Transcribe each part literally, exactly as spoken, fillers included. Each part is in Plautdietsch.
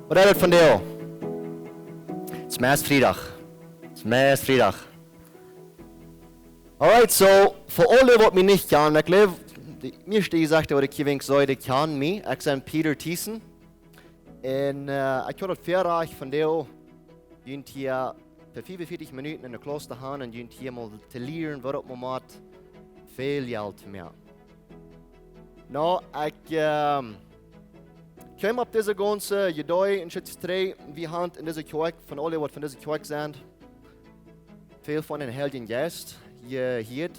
Waut es daut vondoag? It's Mass Friedach. It's Mass Friedach. Alright, so, fa aule waut mie nich kjanen, ekj jleew, de mieeschte Jesechte waut ekj hia wenkj saj, dee kjanen mie. Ekj sie Peter Thiessen. Un, äh, ekj haud daut Väarajcht vondoag, junt hia fa fiefunvieetich Minuten enne Klauss to haben un junt hia mol to lieren, waut opp Moment väl Jelt to moaken. Nu, ekj, ähm, kjeem opp dise gaunze Idee un schiet trigj, wie haben en dise Kjoakj, von aule waut von dise Kjoakj sent, väl von dän Heiljen Jeist jehieet.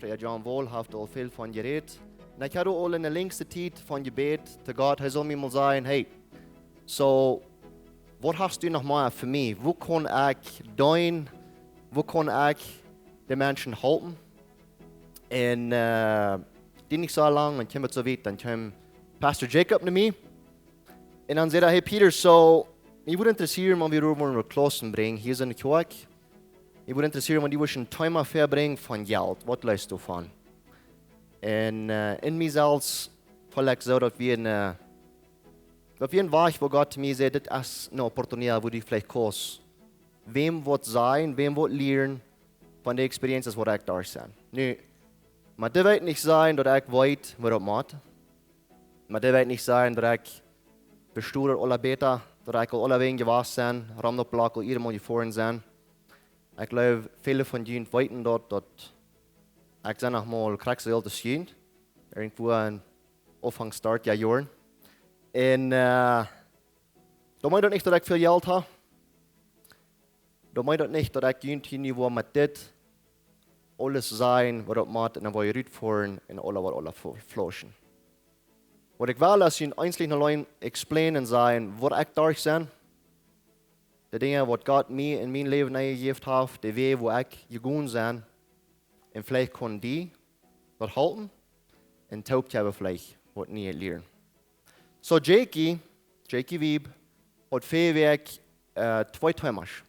Prädja John Wall haft aul väl von jerät. Un ekj haud aul enne lenjste Tiet von jebät to Gott, hee saul mie mol sajen, hey, so, waut hast du noch mea fa mie? Woo kaun ekj deenen? Woo kaun ekj de Menschen halpen? Un, äh, daut nich soo lang, dan kjeem et soo wiet, dan kjeem Pastor Jacob no mie. Un dan säd hee, hey Peter, so, mie wudd interessieren, wan wie doaräwa wudden Klaussen brinjen, hia en de Kjoakj. Mie wudd interessieren, wan wie wudden een Thema väabrinjen von Jelt. Waut hältst du doavon? Un, äh, en mie selfst feeld ekj soo, daut wie een, äh, daut wie een Wajch, wua Gott mie säd, dit es eene Opportunität, wua du veleicht kaust wäm waut sajen, wäm waut lieren von de Experiences waut ekj derch sie. Nu, mau dit well nich sajen, daut ekj weet, woo daut mott. Mau dit well nich sajen, daut ekj vestonen aula bäta, daut ekj aul aulawäajen jewast sie, rom daut Block aul irjemol jefoaren sie. Ekj jleew, väle von junt weeten daut, daut ekj sie noch mau krakjt soo oolt aus junt. Irjentwua en Aunfank dartja Joaren. Un, äh, daut meent daut nich, daut ekj väl Jelt hab. Daut meent daut nich, daut ekj junt hia nu woa met dit aules sajen, waut opp mott un dan woa jie rutfoaren un aula woat aula fl-, flauschen. Waut ekj well, es junt eensich auleen explainen un sajen, waut ekj derch sie, de Dinja, waut Gott mie en mien Läwen enjejäft haft, de Wäaj, wua ekj jegonen sie, un veleicht kaun die daut halpen un toop haben veleicht waut Nieet lieren. So, Jakey, Jakey Wiebe, haud väl Wäakj, äh, twee Themas.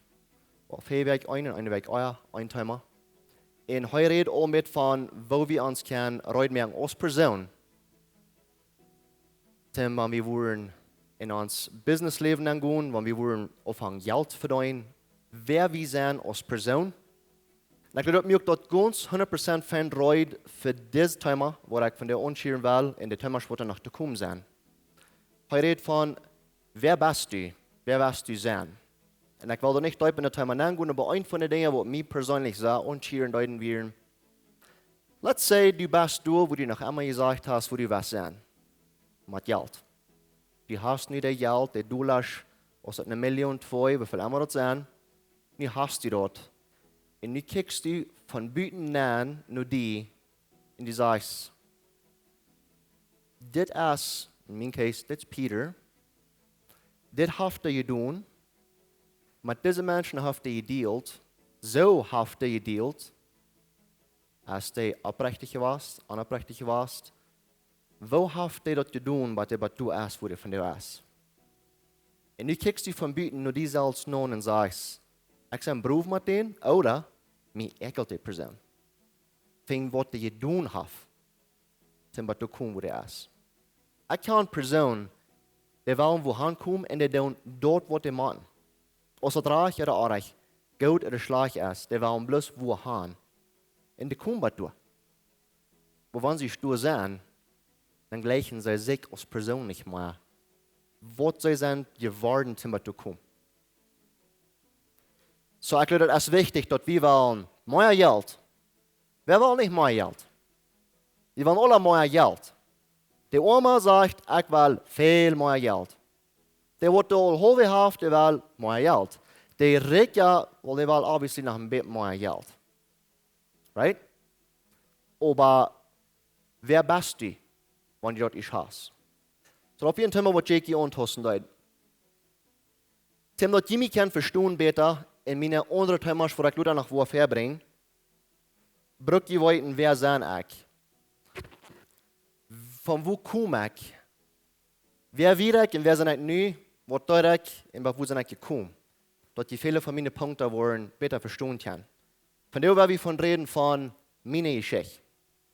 Well, väl Wäakj een un eene Wäakj ea, een Thema. Un hee rät aul met von, woo wie ons kjennen reed moaken aus Persoon. Dan, wan wie wudden en ons Businessläwen aungonen, wan wie wudden aunfangen Jelt vedeenen, wäa wie sent aus Persoon. Un ekj jleew, daut moakt daut gaunz hundat Prozent fein reed fa dit Thema, waut ekj vondoag aunschieren well, un de Themas waut noch to komen sent. Hee rät von, wäa best du? Wäa west du sennen? Un ekj well doa nich deep en daut Thema aungonen, oba eent von de Dinja, waut mie perseenlich sea aunschieren deeden, wieren, let's say, du best doa, wua du noch emma jesajcht hast, wua du west sennen. Met Jelt. Du hast nu daut Jelt, de Dollasch, aus daut eene Million, twee, woo väl emma daut sent, nu hast du daut. Un nu kjikjst du von buten aun no die un du sajchst, dit es, in mien case, dit es Peter. Dit haft hee jedonen. Met dise Menschen haft hee jedealt. Soo haft hee jedealt. Es hee oprechtich jewast, onoprechtich jewast? Woo haft hee daut jedonen, waut hee waut du es, wua hee vondoag es? Un nu kjikjst du von buten no die selfst no un sajchst, ekj sie brow met dän, ooda mie äakjelt dee Persoon. Wäajen waut hee jedonen haft, toom waut doa komen, wua hee es. Ekj kjan Persoonen, dee wellen wua han komen un dee doonen daut, waut dee motten. Aus daut rajcht ooda orrajcht, goot ooda schlajcht es, dee wellen bloos wua han. Un dee komen waut doa. Oba wan see doa sent, dan jleichen see sikj aus Persoon nich mea, waut see sent jeworden, toom waut doa komen. So, ekj jleew, daut es wichtich, daut wie wellen mea Jelt. Wäa well nich mea Jelt? Wie wellen aula mea Jelt. De Oama sajcht, ekj well väl mea Jelt. Dee waut aul haulf haft, dee well mea Jelt. De Rikja, well, dee well obviously noch een bät mea Jelt. Right? Oba wäa best du, wan du daut ieescht hast? So, daut wia een Thema, waut Jakey auntauschen deed. Toom daut jie mie kjennen vestonen bäta, en miene aundre Themas, waut ekj lota noch woa väabrinjen, bruck jie weeten, wäa sie ekj? Von wua kom ekj? Wäa wia ekj un wäa sie ekj nu? Waut deed ekj un wua sie ekj jekomen? Daut jie väle von miene Punkten woaren bäta vestonen kjennen. Vondoag woa wie von räden von miene Jeschicht.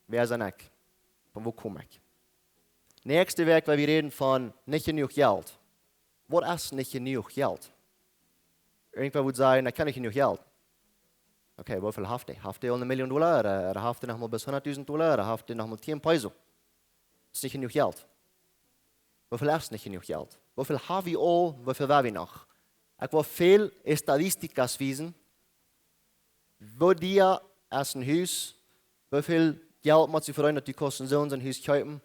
Wäa sie ekj? Von wua kom ekj? Näakjste Wäakj woa wie räden von nich jenuach Jelt. Waut es nich jenuach Jelt? Irjentwäa wudd sajen: "Ekj hab nich jenuach Jelt." Okay, woo väl haft hee? Haft hee aul eene Million Dolla? Ooda, ooda haft hee noch mau bloos hundatdusent Dolla? Ooda haft hee noch mau tieen Peso? Es nich jenuach Jelt. Woo väl es nich jenuach Jelt? Woo väl hab wie aul? Woo väl woa wie noch? Ekj well väl Estadistika wiesen. Woo dia es een Hus? Woo väl Jelt motst du vedeenen, daut du kaust soo een Hus kjeepen?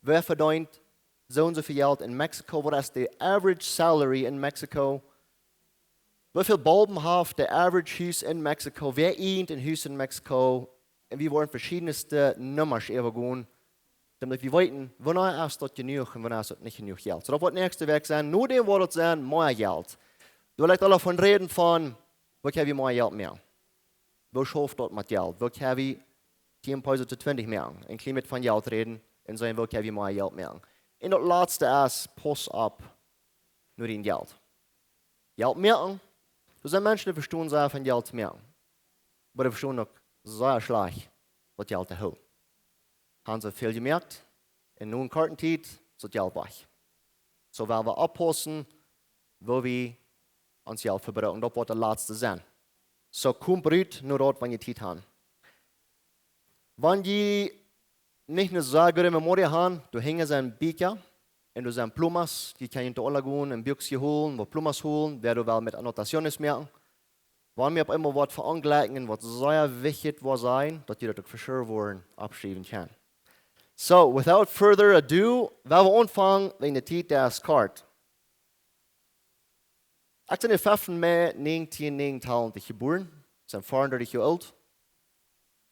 Wäa vedeent soo un soo väl Jelt en Mexiko? Waut es de average salary en Mexiko? Woo väl Bulben haft de average Hus en Mexiko? Wäa eent een Hus en Mexiko? Un wie woaren veschiedne Nummasch äwagonen, doamet wie weeten, wanea es daut jenuach un wanea es daut nich jenuach Jelt. Soo, daut woat näakjste Wäakj sennen. Nodäm woat daut sennen, mea Jelt. Doa woa wie aula von räden von, woo kjenn wie mea Jelt moaken? Woo schauft daut met Jelt? Woo kjenn wie tieen Peso to twintich moaken? Een kjlien bät von Jelt räden un seenen, woo kjenn wie mea Jelt moaken? Un daut latste es, pauss opp no dien Jelt. Jelt moaken. Doa sent Menschen, dee vestonen sea von Jelt moaken. Oba dee vestonen uk sea schlajcht, waut Jelt to hoolen. Han see väl jemoakt, un no eene korte Tiet es daut Jelt wajch. Soo, wie woaren oppaussen, woo wie ons Jelt vebruken. Daut woat daut latste sennen. Soo, komt rut no daut, wan jie Tiet han. Wan jie nich eene sea goode Memorie han, doa hinjen sent Bieekja un doa sent Plumas. Jie kjennen doa aula gonen un Buakjes holen, waut Plumas holen, wäa doa well met anotaciones moaken. Wan mie opp eemol waut veonjlekjen, waut sea wichtich woat sennen, daut jie daut uk fa sure woaren oppschriewen kjennen. So, without further ado, woa wie aunfangen, wäajen de Tiet, dee es kort. Ekj sie dän feften Mei näajentieen näajen un tachentich jebuaren, sie fiefendartich Joa oolt.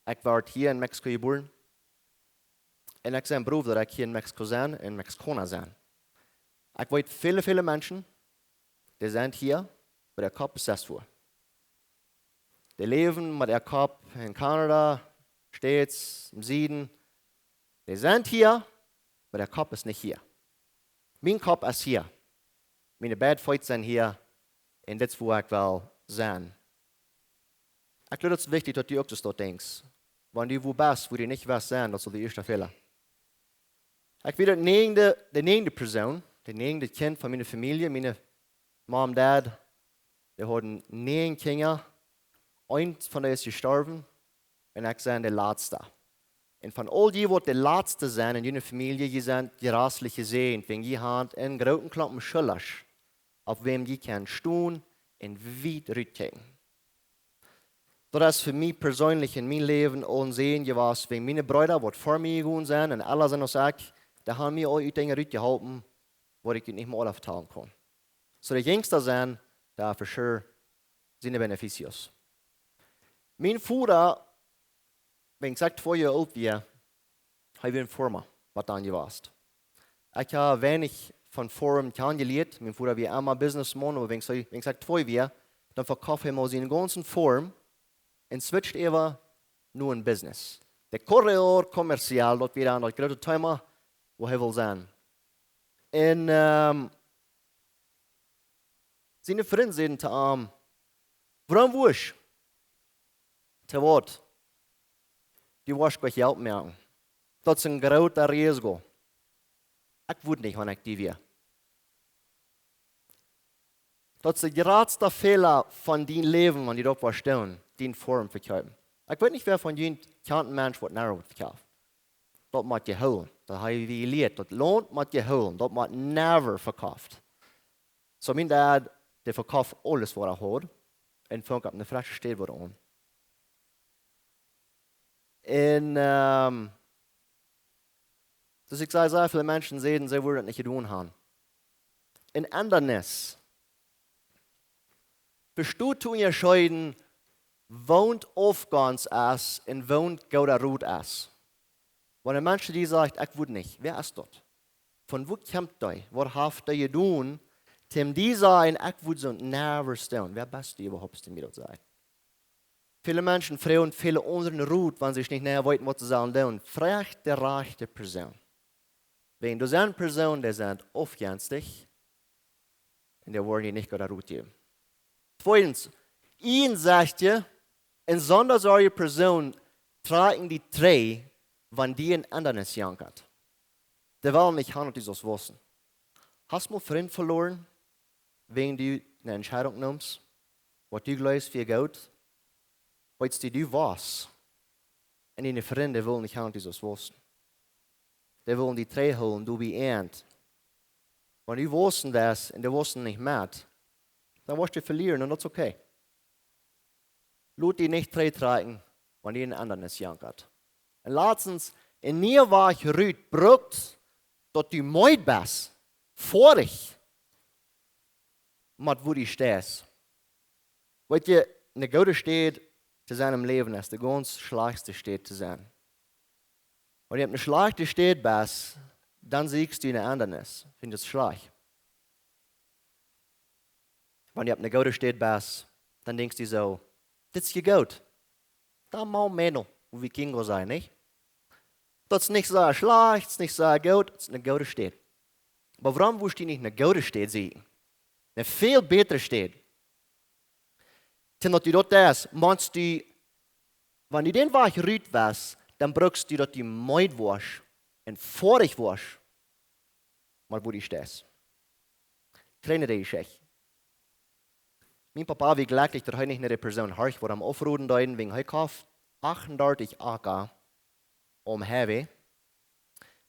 Ekj wort hia en Mexiko jebuaren. Un ekj sie froo, daut ekj hia en Mexiko sie un Mexikauna sie. Ekj weet väle, väle Menschen, dee sent hia, oba äa Kopp es sest wua. Dee läwen met äa Kopp en Kanada, States, em Sieden. Dee sent hia, oba äa Kopp es nich hia. Mien Kopp es hia. Miene beid Feet sent hia. Un dit es wua ekj well sennen. Ekj jleew, daut es wichtich, daut du uk soo denkjst. Wan du wua best, wua du nich west sennen, daut es de ieeschte Fäla. Ekj sie de näajende, de näajende Persoon, de näajende Kjint von miene Famielje. Miene Mom, Dad, dee hauden näajen Kjinja. Eent von dee es jestorwen. Un ekj sie de latsta. Un von aul dee, waut de latste sent en june Famielje, jie sent jraslich jesäajent, wäajen jie han een grooten Klompen Schulasch, opp wäm jie kjennen stonen un wiet rutkjikjen. Daut es fa mie perseenlich en mien Läwen aul een Säajen jewast, wäajen miene Breeda, waut ver mie jegonen sent un ella sent aus ekj, dee han mie aul ut Dinja rutjeholpen, waut ekj junt nich mea aula vetalen kaun. Soo, de jinjsta sent, dee fa sure siene beneficios. Mien Voda, wan ekj twee Joa oolt wia, hee wia een Forma, waut dan jewast. Ekj hab weinich von Form kjanen jelieet. Mien Voda wia emma Businessman, oba wan ekj, wan ekj twee wia, dan vekoft hee mau sienen gaunzen Form un switcht äwa no een Business. De corredor comercial, daut wia dan daut groote Thema, wua hee wull sennen. Un, ehm, siene Frind säden to am: "Wuarom wurscht?" "To waut?" "Du woascht nich Jelt moaken. Daut es een groota Risiko." "Ekj wudd nich, wan ekj die wia." "Daut es de jratsta Fäla von dien Läwen, wan du daut woascht doonen, diene Form vekjeepen." Ekj weet nich, wäa von junt kjant een Mensch, waut never haft vekjeept. Daut mott jehoolen. Daut hab wie jelieet. Daut loont mott jehoolen. Daut mott never vekoft. Soo, mien Dad, dee vekoft aules, waut hee haud, un funk opp eene fresche Städ wada aun. Un, ehm, soo aus ekj säd, sea väle Menschen säden, see wudden daut nich jedonen han. Een Endanis. Vestonen to unjascheeden, waut Aufgonst es un waut gooda Rot es. Wan een Mensch die sajcht: "Ekj wudd nich", wäa es daut? Von wua kjemt dee? Waut haft dee jedonen, om die to sajen: "Ekj wudd soo never doonen"? Wäa best du äwahaupt, dee mie daut sajcht? Väle Menschen froagen väle aundre Rot, wan see nich mea weeten, waut see sellen doonen. Froag de rajchte Persoon. Wäajen doa sent Persoonen, dee sent aufjenstich un dee woaren die nich gooda Rot jäwen. Tweedens, een sajcht: "Een sondasoare Persoon trakjen die trigj, wan die een Endanis jankat." Dee wellen nich han, daut du sust wausen. Hast mol Frind veloaren? wan du eene Entscheidunk nimmst, waut du jleefst fa goot, weetst du, du woascht. Un diene Frind wellen nich han, daut du soo woascht. Dee wellen die trigjhoolen, du bie an. Wan du woascht daut un dee woascht nich met, dan woascht du velieren un daut es okay. Lot die nich trigj trakjen, wan die een aundret jankat. Un latstens, een niea Wajch rut brukt, daut du meed best, foadich, met woo du steist. Weetst du, eene goode Städ to sennen em Läwen es de gaunz schlajchtste Städ to sennen. Wan du opp eene schlajchte Städ best, dan sieekjst du eene Ändanis. Findst daut schlajcht. Wan du opp eene goode Städ best, dan denkjst du soo: "Dit es je goot. Dan mau meeno, woo wie Kingo sajen, nich? Daut es nich soo schlajcht, es nich soo goot, daut es eene goode Städ." Oba wuarom wurscht du nich eene goode Städ seenen? Eene väl bätre Städ. Toom daut du daut deist, motst du, wan du dän Wajch rut woascht, dan brukst du daut du meed woascht un foadich woascht, mau woo du steist. Kjlienet Jeschicht. Mien Papa wia jlekjlich, daut hee nich no de Persoon horcht, waut am aufroden deed, wäajen hee koft achtundartich Aka aum Highway,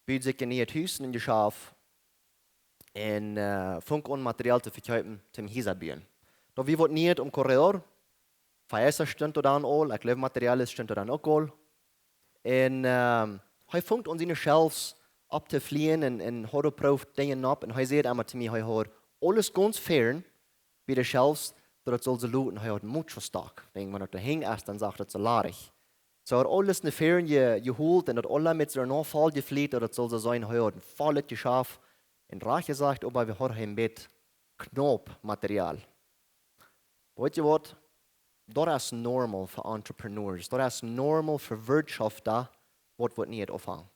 bud sikj een nieet Hus un Jeschaft un, äh, funk aun Material to vekjeepen, toom Hiesa buen. Doa wia waut nieet aum Corredor, Faesa stunt doa dan aul, ekj jleew Material stunt doa dan uk aul. Un, ähm, hee funk aun siene Shelves opptoflieen un, un haud jeproowt Dinja opp. Un hee säd emma to mie, hee haud aules gaunz fäaren bie de Shelves, daut et sull soo luten, hee haud mucho stock. Wäajen wan et doa hinj es, dan sach daut soo ladich. Soo haud aules no fäaren je-, jeholt un daut aula met sien Noffall jefliet, daut et sull soo sennen, hee haud een vollet Jeschaft. Un rajcht jesajcht, oba wie hauden een bät knaup Material. Weetst du waut? Daut es normal fa Entrepreneurs. Daut es normal fa Wirtschafta, waut woat nich aunfangen.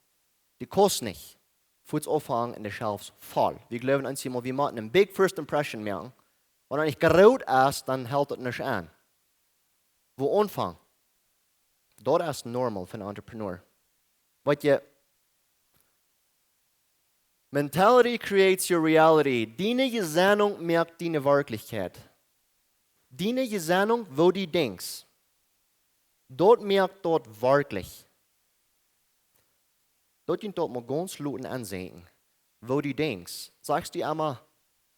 Du kaust nich fuaz aunfangen un de Shelves voll. Wie jleewen eenjemol, wie motten eene big first impression moaken. Wan et nich groot es, dan helt et nich aun. Woo aunfangen? Daut es normal fa een Entrepreneur. Weetst du, mentality creates your reality. Diene Jesennunk moakt diene Werkjlichkjeit. Diene Jesennunk, woo du denkjst, daut moakt daut werkjlich. Daut jie daut mol gaunz loten aunseenen, woo du denkjst. Sajchst du emma: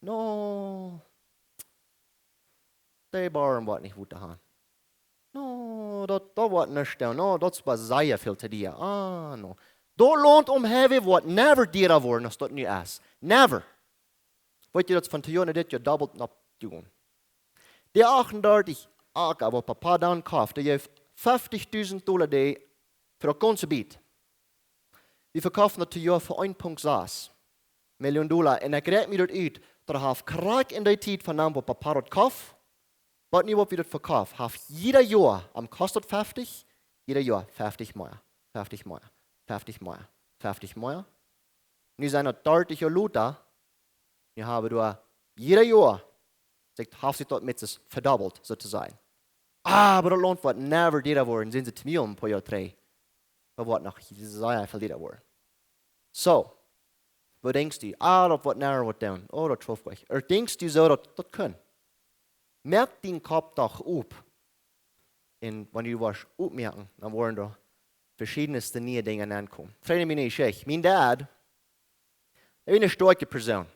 "No, dee Borm woat nich Wota han. No, daut, daut woat nich doonen. No, daut es bie sea väl to dia. Ah, no." Daut Launt aum Highway woat never diera woaren, aus daut nu es. Never. Weetst du, daut es von twee Joa no dit Joa dobbelt nopp jegonen. Dee achtundartich Aka, waut Papa dan koft, dee jeef feftichdusent Dolla dee fa daut gaunze Biet. Wie vekoften daut twee Joa fa een Punkt sas Million Dolla. Un ekj räakjen mie daut ut, daut haft krakjt en dee Tiet von dan, waut Papa daut koft, waut nu, waut wie daut vekoften, haft jieda Joa, am kost daut feftich, jieda Joa feftich mea, feftich mea, feftich mea, feftich mea. Nu sent daut dartich Joa lota, nu haben wie doa jieda Joa, sikj, haft sikj daut met soo vedobbelt, soo to sajen. Ah, oba daut Launt woat never diera woaren, sent see to mie een poa Joa trigj. Daut woat noch sea väl diera woaren. Soo, waut denkjst du? Ah, daut woat never waut doonen. Oh, daut schauft nich. Ooda denkjst du soo, daut, daut kaun? Moak dienen Kopp doch op. Un wan du woascht opmoaken, dan woaren doa veschiedne niee Dinja aunkomen. Frie mie nich, ekj. Mien Dad, ekj sie eene stoakje Persoon.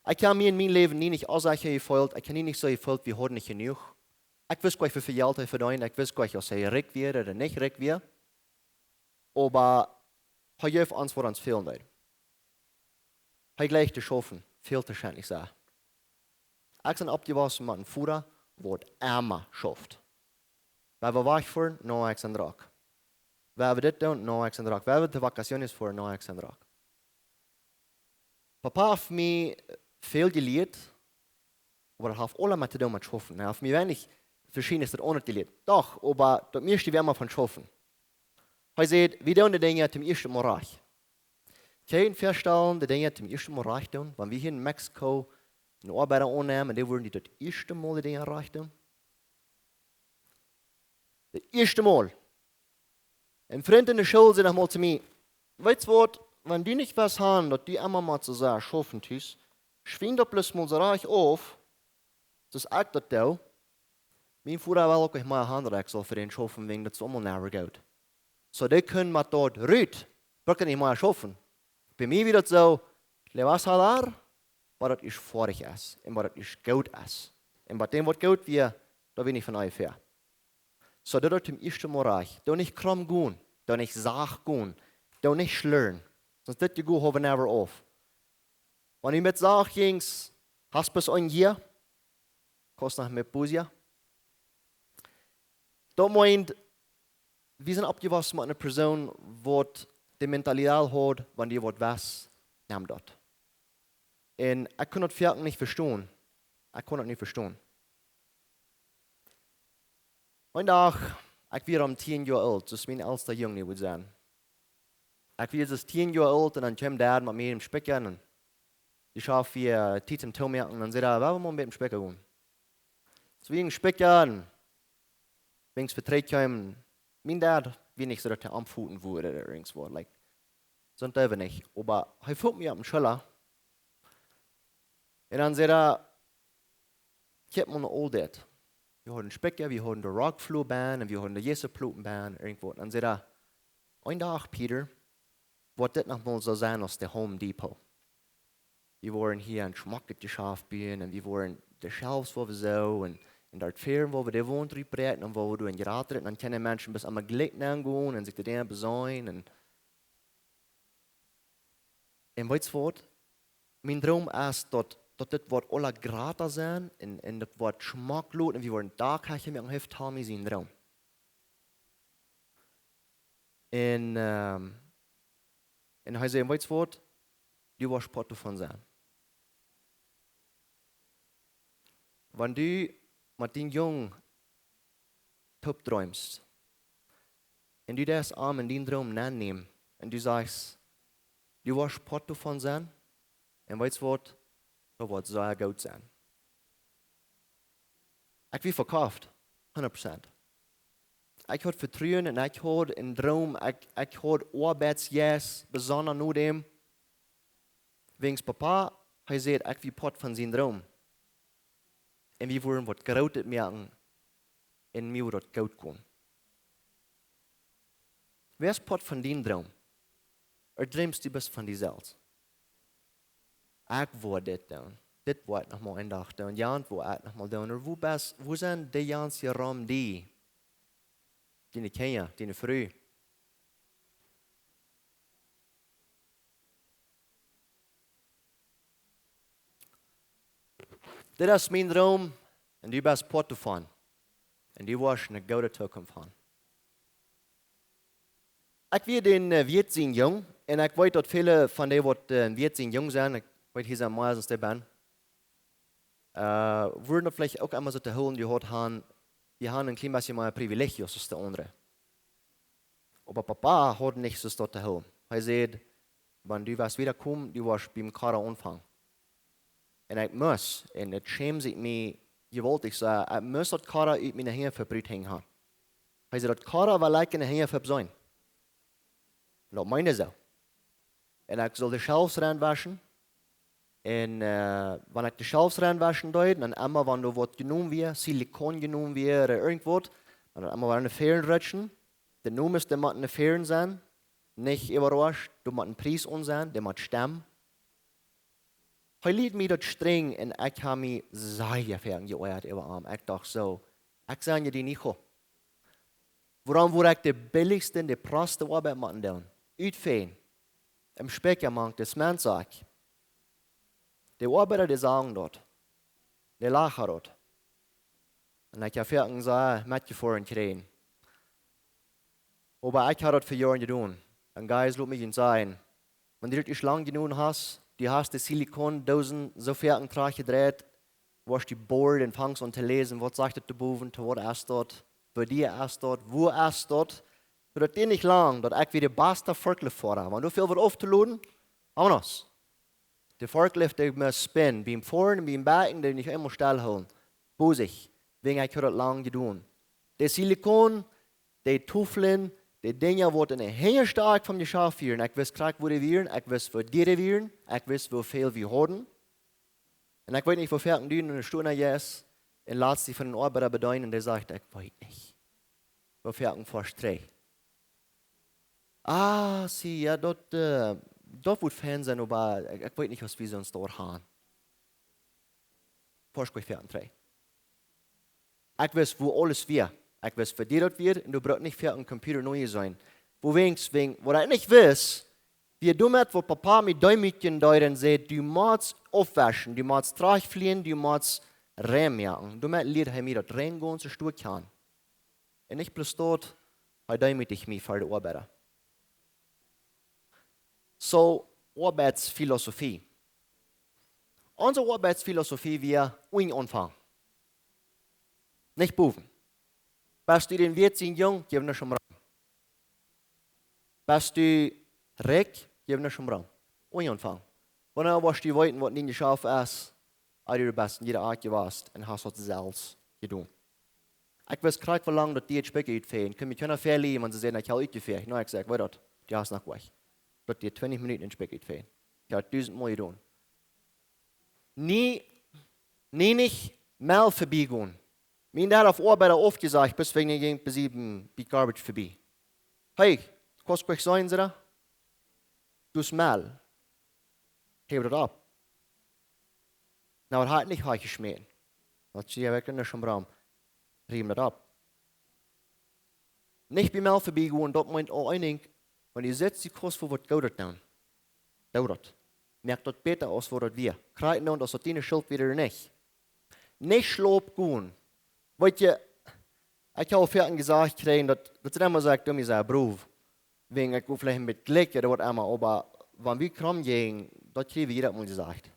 Ekj hab mie en mien Läwen nie nich aulsoo jefeelt. Ekj hab nie nich soo jefeelt, wie hauden nich jenuach. Ekj wist nich, woo väl Jelt hee vedeend. Ekj wist nich, aus hee rikj wia ooda nich rikj wia. Oba hee jeef ons, waut ons fälen deed. Hee jleicht to schaufen, väl to schaufen, ekj saj. Ekj sie oppjewossen met een Voda, waut emma schauft. Wan wie wajchfoaren, no, ekj sie drock. Wan wie dit doonen, no, ekj sie drock. Wan wie de vacaciones foaren, no, ekj sie drock. Papa haft mie väl jelieet, oba daut haft aula met to doonen met schaufen. Hee haft mie weinich veschiednet aundret jelieet. Doch, oba daut mieeschte wia emma von schaufen. Hee säd, wie doonen de Dinja toom ieeschten Mol rajcht. Kaun jie junt väastalen, de Dinja toom ieeschten Mol rajcht doonen? Wan wie hia en Mexiko eenen Oabeida aunnämen, un dee wudden dee daut ieeschte Mol de Dinja rajcht doonen? Daut ieeschte Mol. Een Frint en de School säd noch mol to mie: "Weetst waut, wan du nich wurscht han, daut du emma mol soo sea schaufen deist, schwinjt daut bloos mol soo rajcht auf, soo aus ekj daut doo. Mien Voda well uk nich mea han daut ekj saul fa dän schaufen, wäajen daut es aulemol never goot. Soo, dee kjennen met daut rut, brucken nich mea schaufen. Bie mie wia daut soo, le vas a dar, waut daut es foadich es, un waut daut es goot es. Un waut däm waut goot wia, daut wia nich von onjefäa. Soo, daut daut toom ieeschten mol rajcht. Doo nich kromm gonen, doo nich sacht gonen, doo nich schlurren. Sonst dit Jegoa hoolen never auf. Wan du met sacht jinjst, hast bloos een Joa, kost noch met Busia. Daut meent, wie sent oppjewossen met eene Persoon, waut de Mentalität haud, wan dee waut wia, nemm daut. Un ekj kunn daut werkjlich nich vestonen. Ekj kunn daut nich vestonen. Een Dach, ekj wia om tieen Joa oolt, daut es mien elsta Jung, dee wudd sennen. Ekj wia daut tieen Joa oolt un dan kjeem Dad met mie em Spikja un dee schauf wia Tiet toom Toomoaken un dan säd hee, well wie mol een bät em Spikja gonen. Soo wie em Spikja un wiens Vetreet kjeem, mien Dad wia nich soo daut hee aunfoten wudd ooda irjent waut, like, soont deed hee nich. Oba hee foot mie opp de Schulla un dan säd hee, kjikj mol no aul dit. Wie hauden Spikja, wie hauden de Rockfloor bie un wie hauden de Jesseplooten bie, irjent waut. Dan säd hee, een Dach, Peter, woat dit noch mol soo sennen aus de Home Depot. Wie woaren hia een schmocket Jeschaft buen un wie woaren de Shelves woa wie soo un, un doa väaren woa wie de Waunt rutbräakjen un woa wie doa een Jrat räakjen, dan kjennen Menschen bloos emma jlikj nengonen un sikj de Dinja beseenen un Un weetst waut? Mien Droom es daut, daut dit woat aula jrata sennen un, un daut woat schmock loten un wie woaren Dak haben, wie woaren heft Tommy sien Droom. Un, ehm, un hee säd, weetst waut? Du woascht Poat doavon sennen. Wan du met dien Jung toop dreemst un du deist am en dien Droom nennämen un du sajchst, du woascht Poat doavon sennen un weetst waut, daut woat sea goot sennen. Ekj wia vekauft, hundat Prozent. Ekj haud Vetruen un ekj haud een Droom, ekj, ekj haud Oabeitsjeist, besonda no däm, wäajen Papa, hee säd, ekj wia Poat von sien Droom. Un wie woaren waut Grootet moaken un mie woat daut goot gonen. Wäa es Poat von dien Droom? Ooda dreemst du bloos von die selfst? Ekj woa dit doonen. Dit woa ekj noch mol een Dach doonen. Jant woa ekj noch mol doonen. Ooda woo best, woo sent dee gaunz hia rom die? Diene Kjinja, diene Fru. Dit es mien Droom un du best Poat doavon. Un du woascht eene goode Zukunft haben. Ekj wia dän, eh, Wiet sien Jung un ekj weet daut väle von dee waut, eh, Wiet sien Jung sent, ekj weet hia sent mea aus dee bie, eh, wudden daut veleicht uk emma soo to hoolen, dee haud han, dee han een kjlien bät mea Privilegios aus de aundre. Oba Papa haud nich soo daut to hoolen. Hee säd, wan du woascht wada komen, du woascht biem Kara aunfangen. Un ekj must, un et schämd mie jewaultich, soo, ekj must daut Kara ut miene Henj verbrukt han. Hee säd, daut Kara well ekj enne Henj ver sennen. Daut meend hee soo. Un ekj saul de Shelves reinwaschen. Un, eh, wan ekj de Shelves reinwaschen deed, dan emma wan doa waut jenomen wia, Silikon jenomen wia, ooda irjent waut, dan emma wada ne Fäaren rutschen. De Nomes, dee motten ne Fäaren sennen, nich äwarauscht, doa mott een Pries aun sennen, dee mott stemmen. Hee leet mie daut strenj un ekj hab mie sea jeoajat äwa am. Ekj docht soo, ekj sie je dee nich. Wuarom woa ekj de billichste, de proste Oabeit motten doonen? Utfäajen. Em Spikja mank de Zementsakj. De Oabeida, dee sagen daut. Dee lachen daut. Un ekj hab foaken sea metjefoaren jekjräajen. Oba ekj hab daut fa Joaren jedonen. Un guys, lot mie junt sajen, wan du daut ieescht lang jedonen hast, du hast de Silikondoosen soo foaken trajcht jedreit, woascht du bored un fangst aun to läsen, waut sajcht daut doa bowen, to waut es daut, fa die es daut, woo es daut, daut diat nich lang, daut ekj wia de basta Forkliftfoara. Wan du väl waut auftoloden, vámonos. De Forklift, dee must spinnen, biem Foaren un biem Backen, dee nich eemol stellhoolen. Bosich, wäajen ekj hab daut lang jedonen. De Silikon, de Toflen, de Dinja, waut enne hinjaschte Akj vom Jeschaft wieren. Ekj wist krakjt, woo dee wieren, ekj wist, woo dia dee wieren, ekj wist, woo väl wie hauden. Un ekj weet nich, woo foaken du en de Stua jeist un latst die von een Oabeida bedeenen un dee sajcht: "Ekj weet nich." Woo foaken foascht du trigj? "Ah, see, jo, daut, äh, daut wudd fein sennen, oba ekj, ekj weet nich, aus wie ons doa gonen." Foascht ekj foaken trigj. Ekj wist, woo aules wia. Ekj wist, woo dee daut wia, un du bruckst nich foaken een Computa neu sennen. Woo weens, wäajen, waut ekj nich wist, wia doamet, waut Papa mie deemootjen deed un säd: "Du motst aufwauschen, du motst trajchtflieen, du motst rein moaken." Doamet lieed hee mie daut rein gaunz Stekj aun. Un nich bloos daut, hee deemootjt mie ver de Oabeida. Soo, Oabeitsfilosofie. Onse Oabeitsfilosofie wia: unjen aunfangen. Nich bowen. Best du dän Wieet sien Jung, jeff nuscht om Rom. Best du rikj, jeff nuscht om Rom. Unjen aunfangen. Wanea woascht du weeten, waut nich jeschauft es, aus du best en jieda Oat jewast un hast daut selfst jedonen? Ekj wist krakjt, woo lang daut diet Spikja utfäajen. Kunn mie kjeena väalieejen, wan see säden, ekj hab utjefäacht. Nä, ekj säd: "Ekj weet daut, du hast noch waut." Daut diet twintich Minuten een Spikja utfäajen. Ekj hab daut dusent Mol jedonen. Nie, nie nich Mel vebie gonen. Mien Dad haft Oabeida aufjesajcht, bloos wäajen hee jinkj bie sieben bie Garbage vebie. "Hey, kaust du nich seenen, säd hee? Du hast Mel. Heew daut opp." Nä, daut haud ekj nich utjeschmäten. Daut sie ekj nuscht om Rom. Rieem daut opp. Nich bie Mel vebie gonen, daut meent aul een Dinkj, wan du sittst, du kaust fa waut Goodet doonen. Doo daut. Moak daut bäta aus waut daut wia. Krakjt nu, aus daut diene Schult wia ooda nich. Nich schlop gonen. Weetst du, ekj hab aul foaken jesajcht jekjräajen, daut, daut see emma sajen, du best sea brow. Wäajen ekj hab veleicht een bät Jlekj ooda waut emma, oba wan wie krom jinjen, daut kjrieech wie daut mol jesajcht.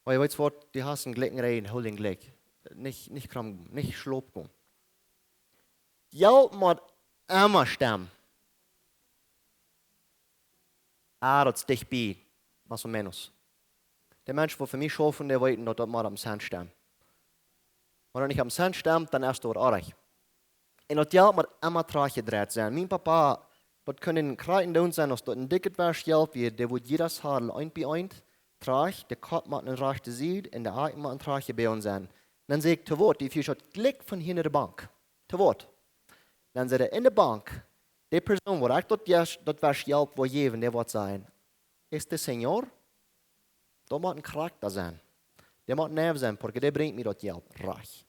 Oba weetst du waut, du hast een Jlekj, een rein, hool een Jlekj. Nich, nich krom, nich schlop gonen. Jelt mott emma stemmen. Ah, daut es dicht bie, más o menos. De Menschen, waut fa mie schaufen, dee weeten, daut daut mott aum Cent stemmen. Wan daut nich aum Cent stemmt, dan es daut oajch. Un daut Jelt mott emma trajchtjedreit sennen. Mien Papa, daut kunn een krakjt doonen sennen, aus daut een dikjet Wajch Jelt wia, dee wudd jieda Sadel eent bie eent trajcht, de Kopp mott en de rajchte Sied un de Akjen motten trajchtjebungen sennen. Dan säd ekj: "To waut?" Dee Fru saut jlikj von hinja de Bank. "To waut?" Dan säd hee: "En de Bank, de Persoon, waut ekj daut Wajch, daut Wajch Jelt woa jäwen, dee woat sajen: 'Este señor, daut mott een Charakta sennen. Dee mott neiw sennen, porque dee brinjt mie daut Jelt rajcht.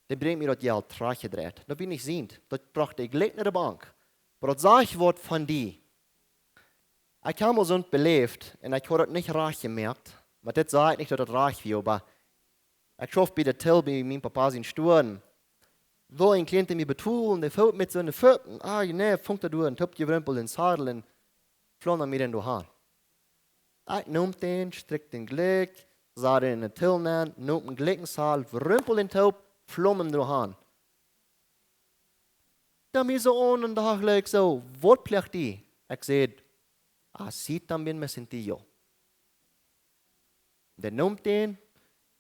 Dee brinjt mie daut Jelt trajchtjedreit.'" Daut wia nich sient. Daut brocht dee jlikj no de Bank. Oba daut sajcht waut von die. Ekj hab mol soont beläft un ekj haud daut nich rajcht jemoakt. Oba dit saj ekj nich, daut daut rajcht wia, oba ekj schauf bie de Till bie mien Papa sien Stua. Woo een Klient mie betolen, dee foot met soone Foot, ah, nä, funk daut doa, een toopjewrimpelt en Sadel un flom mie dan doa han. Ekj neem dän, strikj dän jlikj, sad dän en de Till nenn, neem dän jlikj en Sadel, wrimpeld dän toop, flom dän doa han. Dan mie soo aun un docht ekj soo: "Waut plajcht die?" Ekj säd: "Así también me sentí yo." Dee neem dän,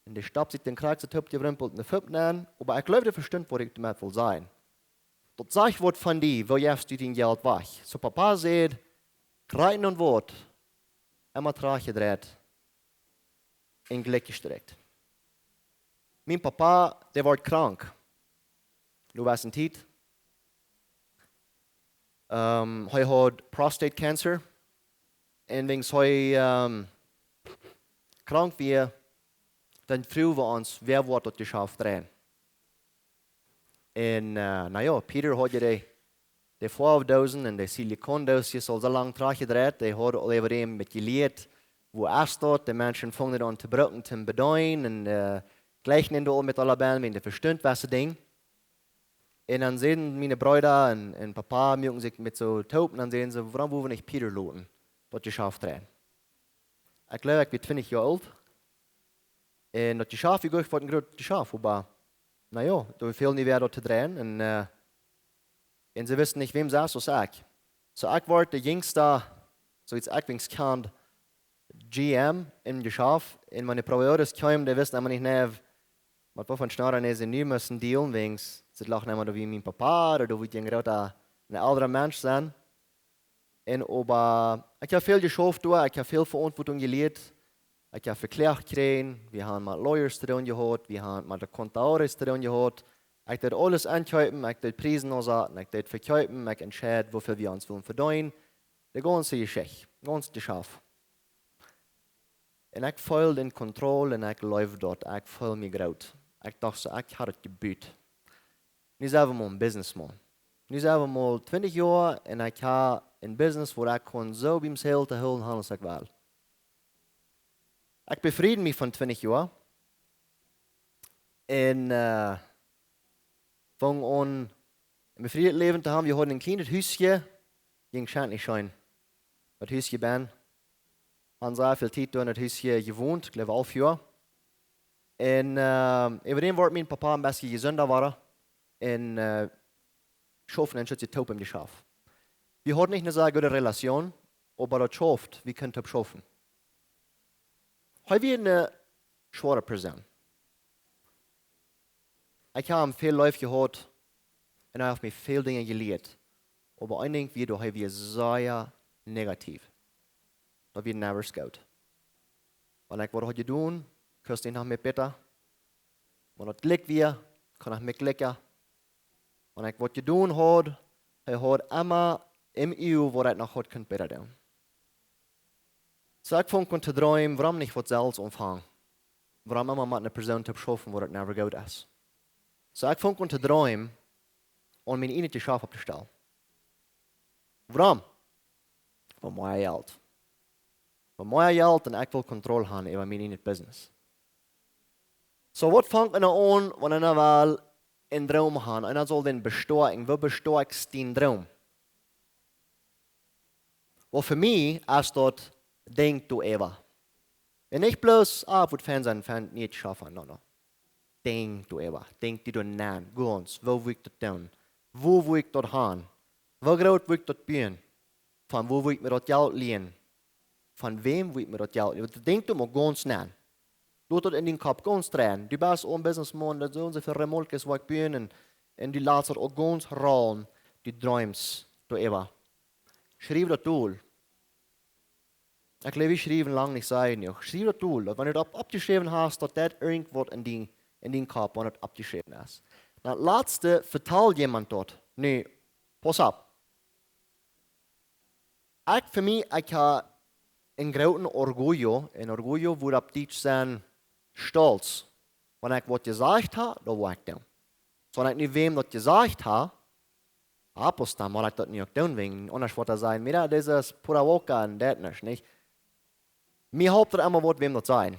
un dee stopt sikj dän krakjt soo toopjewrimpelt en de Foot nenn, oba ekj jleew, dee vestunt, waut ekj doamet wull sajen. Daut sajcht waut von die, woo jefst du dien Jelt wajch. Soo Papa säd: "Krakjt nu waut, emma trajchtjedreit un jlikj jestrikjt." Mien Papa, dee wort krank. Nu wia een Tiet. Ähm, hee haud prostate cancer. Un wiels hee, ähm, krank wia, dan fruagen wie ons, wäa wudd daut Jeschaft dreien. Un, äh, na jo, Peter haud je de, de Foaw-Doosen un de Silikon-Doosen aul soo lang trajchtjedreit. Dee haud aul äwa däm met jelieet, woo es daut, de Menschen fungen daut aun to brucken, to bedeenen, un, äh, jlikjen dän aul met aule Band, wiels dee vestunt waut see deeden. Un dan säden miene Breeda un, un Papa, muaken sikj met soo toop, un dan säden see: "Wuarom wellen wie nich Peter loten daut Jeschaft dreien?" Ekj jleew, ekj wia twintich Joa oolt. Un daut Jeschaft, ekj jleew, wort een groot Jeschaft, oba, na jo, doa fäld nich wäa daut to dreien. Un, äh, un see wisten nich, wäm see es aus ekj. Soo, ekj wort de jinjsta, soo aus ekj wiels kjand, G M em Jeschaft. Un wan de proveedores kjeemen, dee wisten emma nich, nä, waut fa Schnauren see nu musten dealen, wiels see lochten emma doa, woo mien Papa, ooda doa wia een groota, een eldra Mensch sennen. Un oba, ekj hab väl jeschauft doa, ekj hab väl Veauntwuatunk jelieet. Ekj hab Vekloag jekjräajen, wie haben met Lawyers to doonen jehaut, wie haben met de Contadores to doonen jehaut. Ekj deed aules enkjeepen, ekj deed Priesen aunsaten, ekj deed vekjeepen, ekj entscheed, woo väl wie ons wullen vedeenen. De gaunze Jeschicht, gaunz Jeschaft. Un ekj feeld en Kontroll un ekj leewd daut, ekj feeld mie groot. Ekj docht soo, ekj haud et jebut. Nu sent wie mol een Businessman. Nu sent wie mol twintich Joa un ekj hab een Business, wua ekj kaun soo biem Sail to hoolen, aus ekj well. Ekj befried mie von twintich Joa. Un, äh, fung aun een befrieet Läwen to haben. Wie hauden een kjlienet Husje, jinkj schient nich scheen. Daut Husje benn. Haben sea väl Tiet doa en daut Husje jewont, ekj jleew, half Joa. Un, äh, äwadäm wort mien Papa een bät jesunda wada. Un, äh, schaufen en Schutz toop em Jeschaft. Wie hauden nich eene sea goode Relation, oba daut schauft, wie kunnen toop schaufen. Hee wia eene schwoare Persoon. Ekj hab am väl leef jehaut un hee haft mie väl Dinja jelieet. Oba een Dinkj wia, daut hee wia sea negativ. Daut wia never goot. Wan ekj waut haud jedonen, kust ekj noch mea bitta. Wan daut Jlekj wia, kaun ekj mea jlekja. Wan ekj waut jedonen haud, hee haud emma em Uag, waut ekj noch haud kunt bäta doonen. Soo ekj fung aun to dreemen, wuarom nich waut selfst aunfangen? Wuarom emma met eene Persoon toop schaufen, wua daut never goot es? Soo ekj fung aun to dreemen, om mien ieejnet Jeschaft opptostalen. Wuarom? Fa mea Jelt. Fa mea Jelt un ekj well Kontroll haben äwa mien ieejnet Business. Soo, waut fangt eena aun, wan eena well een Droom haben? Eena saul dän bestoakjen. Woo bestoakjst du dän Droom? Well, fa mie es daut: denkj doaräwa. Un nich bloos, ah, waut fein sennen, fein nich schaffen, no, no. Denkj doaräwa. Denkj die doa nenn, gaunz. Woo well ekj daut doonen? Woo well ekj daut haben? Woo groot well ekj daut buen? Von wua well ekj mie daut Jelt lienen? Von wäm well ekj mie daut Jelt lienen? Denkj doa mol gaunz nenn. Lot daut en dienen Kopp gaunz dreien. Du best een Businessman, daut sent soo väl Remolkes, waut ekj buen, un, un du latst daut uk gaunz rollen, du dreemst doaräwa. Schriew daut dol. Ekj jleew, wie schriewen lang nich sea jenuach. Schriew daut dol. Daut wan du daut opp-, oppjeschräwen hast, daut daut irjentwaut en dien, en dienen Kopp, wan daut oppjeschräwen es. Dan daut latste, vetal jemaunt daut. Nu, pauss opp. Ekj, fa mie, ekj hab een grooten orgullo, un orgullo wudd opp Dietsch sennen Stolz. Wan ekj waut jesajcht hab, dan woa ekj doonen. Soo, wan ekj nu wäm daut jesajcht hab, ah, pues dan mott ekj daut nu uk doonen, wäajen aundasch woat hee sajen: "Mira, dit es pura boca un daut nich, nich?" Mie halpt daut emma waut, wäm daut sajen.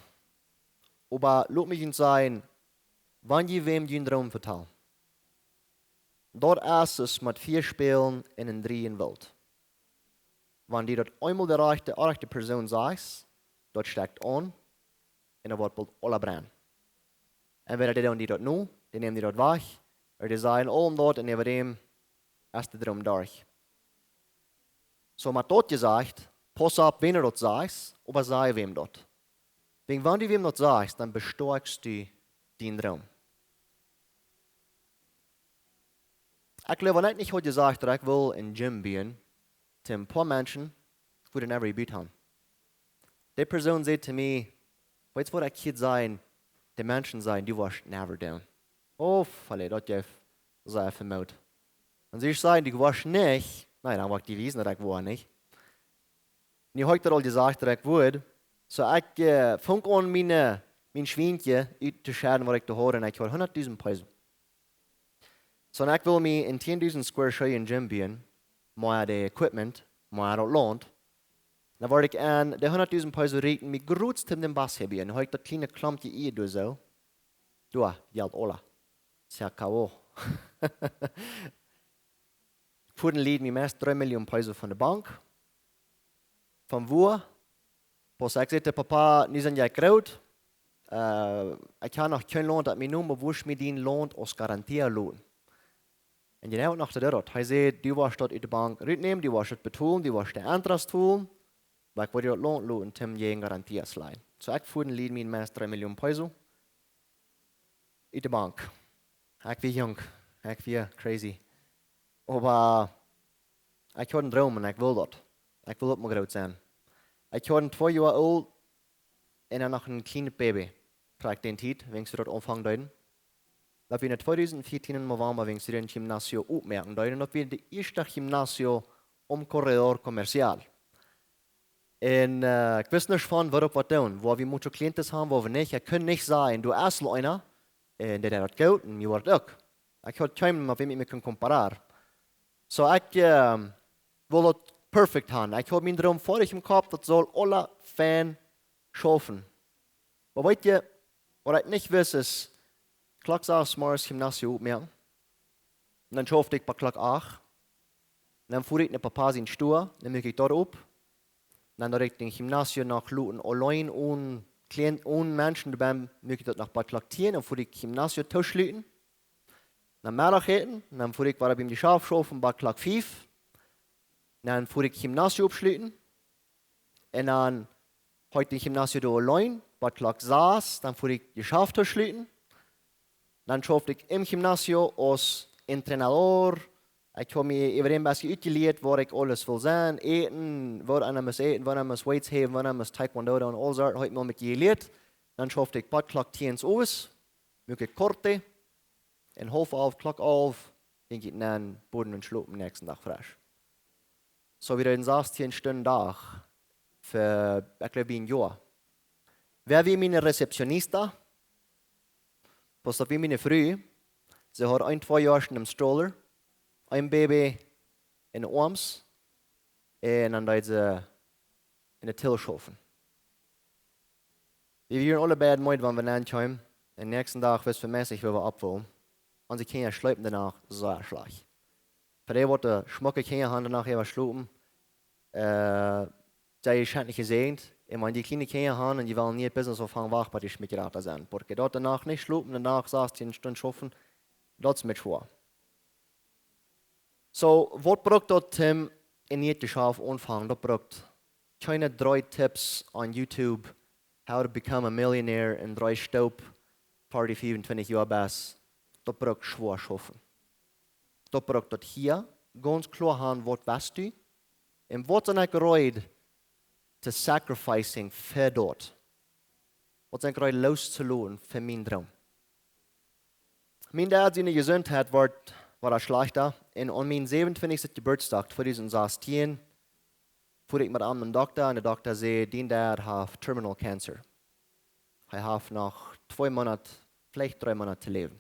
Oba lot mie junt sajen, wan jie wäm jun Droom vetalen, daut es aus met Fia spälen en een dreejen Woolt. Wan du daut eemol de rajchte, rajchte Persoon sajchst, daut stekjt aun un daut woat boolt aula brennen. Entwäda dee doonen die daut no, dee nämen die daut wajch, ooda dee sajen aul daut un äwadäm es de Droom derch. Soo, met daut jesajcht, pauss opp, wäm du daut sajchst, oba saj wäm daut. Wäajen wan du wäm daut sajchst, dan bestoakjst du dien Droom. Ekj jleew, wan ekj nich haud jesajcht, daut ekj well een Gym buen, to een poa Menschen, ekj wudd daut never jebut haben. Dee Persoon säd to mie: "Weetst waut ekj hia saj?" De Menschen sajen: "Du woascht never doonen." Oh, Falle, daut jeef sea väl Moot. Un see sajen: "Du woascht nich." Na, dan woa ekj die wiesen, daut ekj woa nich. Nu haud ekj daut aul jesajcht, daut ekj wudd. Soo, ekj, äh, funk aun mien, äh, mien Schwienkje uttoschedden, waut ekj doa haud, un ekj haud hundatdusent Peso. Soo, un ekj wull mie een tiendusent Square Schee een Gym buen, mea de Equipment, mea daut Launt. Dan wort ekj aun de hundatdusent Peso rieekj un mie groots to dän Bas hia buen. Nu haud ekj daut kjliene Klompje Ieed doa soo. Doa, Jelt aula. Se acabó. Ekj fuad un lieed mie meist dree Million Peso von de Bank. Von wua? Pues ekj säd to Papa: "Nu sie ekj groot. Äh, ekj hab noch kjeen Launt opp mienen Nomen, oba wurscht mie dien Launt aus Garantie loten?" Un jie weeten noch, daut hee säd: "Du woascht daut ut de Bank rutnämen, du woascht daut betolen, du woascht de Interest tolen. Oba ekj woa die daut Launt loten, om jäajen Garantie to leien." Soo, ekj fuad un lieed mie meist dree Million Peso ut de Bank. Ekj wia junk, ekj wia crazy. Oba ekj haud een Droom un ekj wull daut. Ekj wull uk mol groot sennen. Ekj haud een twee Joa oolt un dan noch een kjlienet Baby, krakjt dee Tiet, wan wie daut aunfangen deeden. Daut wia en tweedusent vieetieen em November, wan wie daut Gimnasio opmoaken deeden. Un daut wia daut ieeschte Gimnasio em Corredor Comercial. Un, äh, ekj wist nich von waut uk waut doonen, wua wie mucho clientes haben, wua wie nich. Ekj kunn nich sajen, doa es aul eena, un dee deed daut goot, un mie woat uk. Ekj haud kjeenen, met wäm ekj mie kunn compararen. So ekj, ähm, wull daut perfekt haben. Ekj haud mienen Droom foadich em Kopp, daut sull aules fein schaufen. Oba weet jie, waut ekj nich wist es, Klock sass morjes Gimnasio opmoaken. Un dan schaufd ekj bat Klock acht. Un dan fua ekj no Papa sien Stua, dan muak ekj daut op. Un dan deed ekj daut Gimnasio noch loten auleen, onen Klient, onen Menschen doabie, muak ekj daut noch bat Klock tieen, dan fua ekj Gimnasio tooschluten. Dan Meddachäten, un dan fua ekj wada biem Jeschaft schaufen bat Klock fief. Un dan fua ekj Gimnasio opschluten. Un dan haud ekj daut Gimnasio doa auleen, bat Klock sass, dan fua ekj Jeschaft tooschluten. Dan schaufd ekj em Gimnasio aus Entrenador. Ekj haud mie äwa een bät utjelieet, waut ekj aules wull sennen. Äten, woo eena must äten, woo eena must weights häwen, woo eena must Taekwondo doonen, aul soont, haud ekj mie aul met jelieet. Dan schaufd ekj bat Klock tieen owes, muak ekj corte. Un haulf alf, Klock alf, jinkj ekj no Boden un schlopen dän näakjsten Dach fresch. So wia daut een sastieen Stunden Dach fa, ekj jleew, een Joa. Wäa wia miene Recepcionista? Daut wia miene Fru. See haud een twee Joa em Stroller, een Baby en de Oarms, un dan deed see en de Till schaufen. Wie wieren aule beid meed, wan wie ankjeemen. Un dän näakjsten Dach wisten wie meist nich, wua wie oppwullen. Onse Kjinja schleepen de Nacht sea schlajcht. Fa dee, waut de schmocke Kjinja haben, de Nacht äwa schlopen, äh, see sent nich jesäajent. Un wan dee kjliene Kjinja haben, un dee wellen nich business aunfangen, wacht, bat dee schmiekrata sent. Porque daut de Nacht nich schlopen, de Nacht sastieen Stunden schaufen, daut es met schwoa. So, waut brukt daut, Tim, en een Jeschaft aunfangen? Daut brukt kjeene dree Tipps on YouTube, how to become a millionaire en dree Step, fa dee fiefuntwintich Joa best. Daut brukt schwoa schaufen. Daut brukt daut hia gaunz kloa haben, waut west du? Un waut sie ekj reed to sacrificing fa daut? Waut sie ekj reed loss to loten fa mienen Droom? Mien Dad siene Jesundheit wort, wort schlajchta. Un aun mienen säwenuntwintichsten Jeburtsdach, tweedusent sastieen, fua ekj met am nom Dokta un de Dokta säd: "Dien Dad haft terminal cancer. Hee haft noch twee Moonat, veleicht dree Moonat to läwen."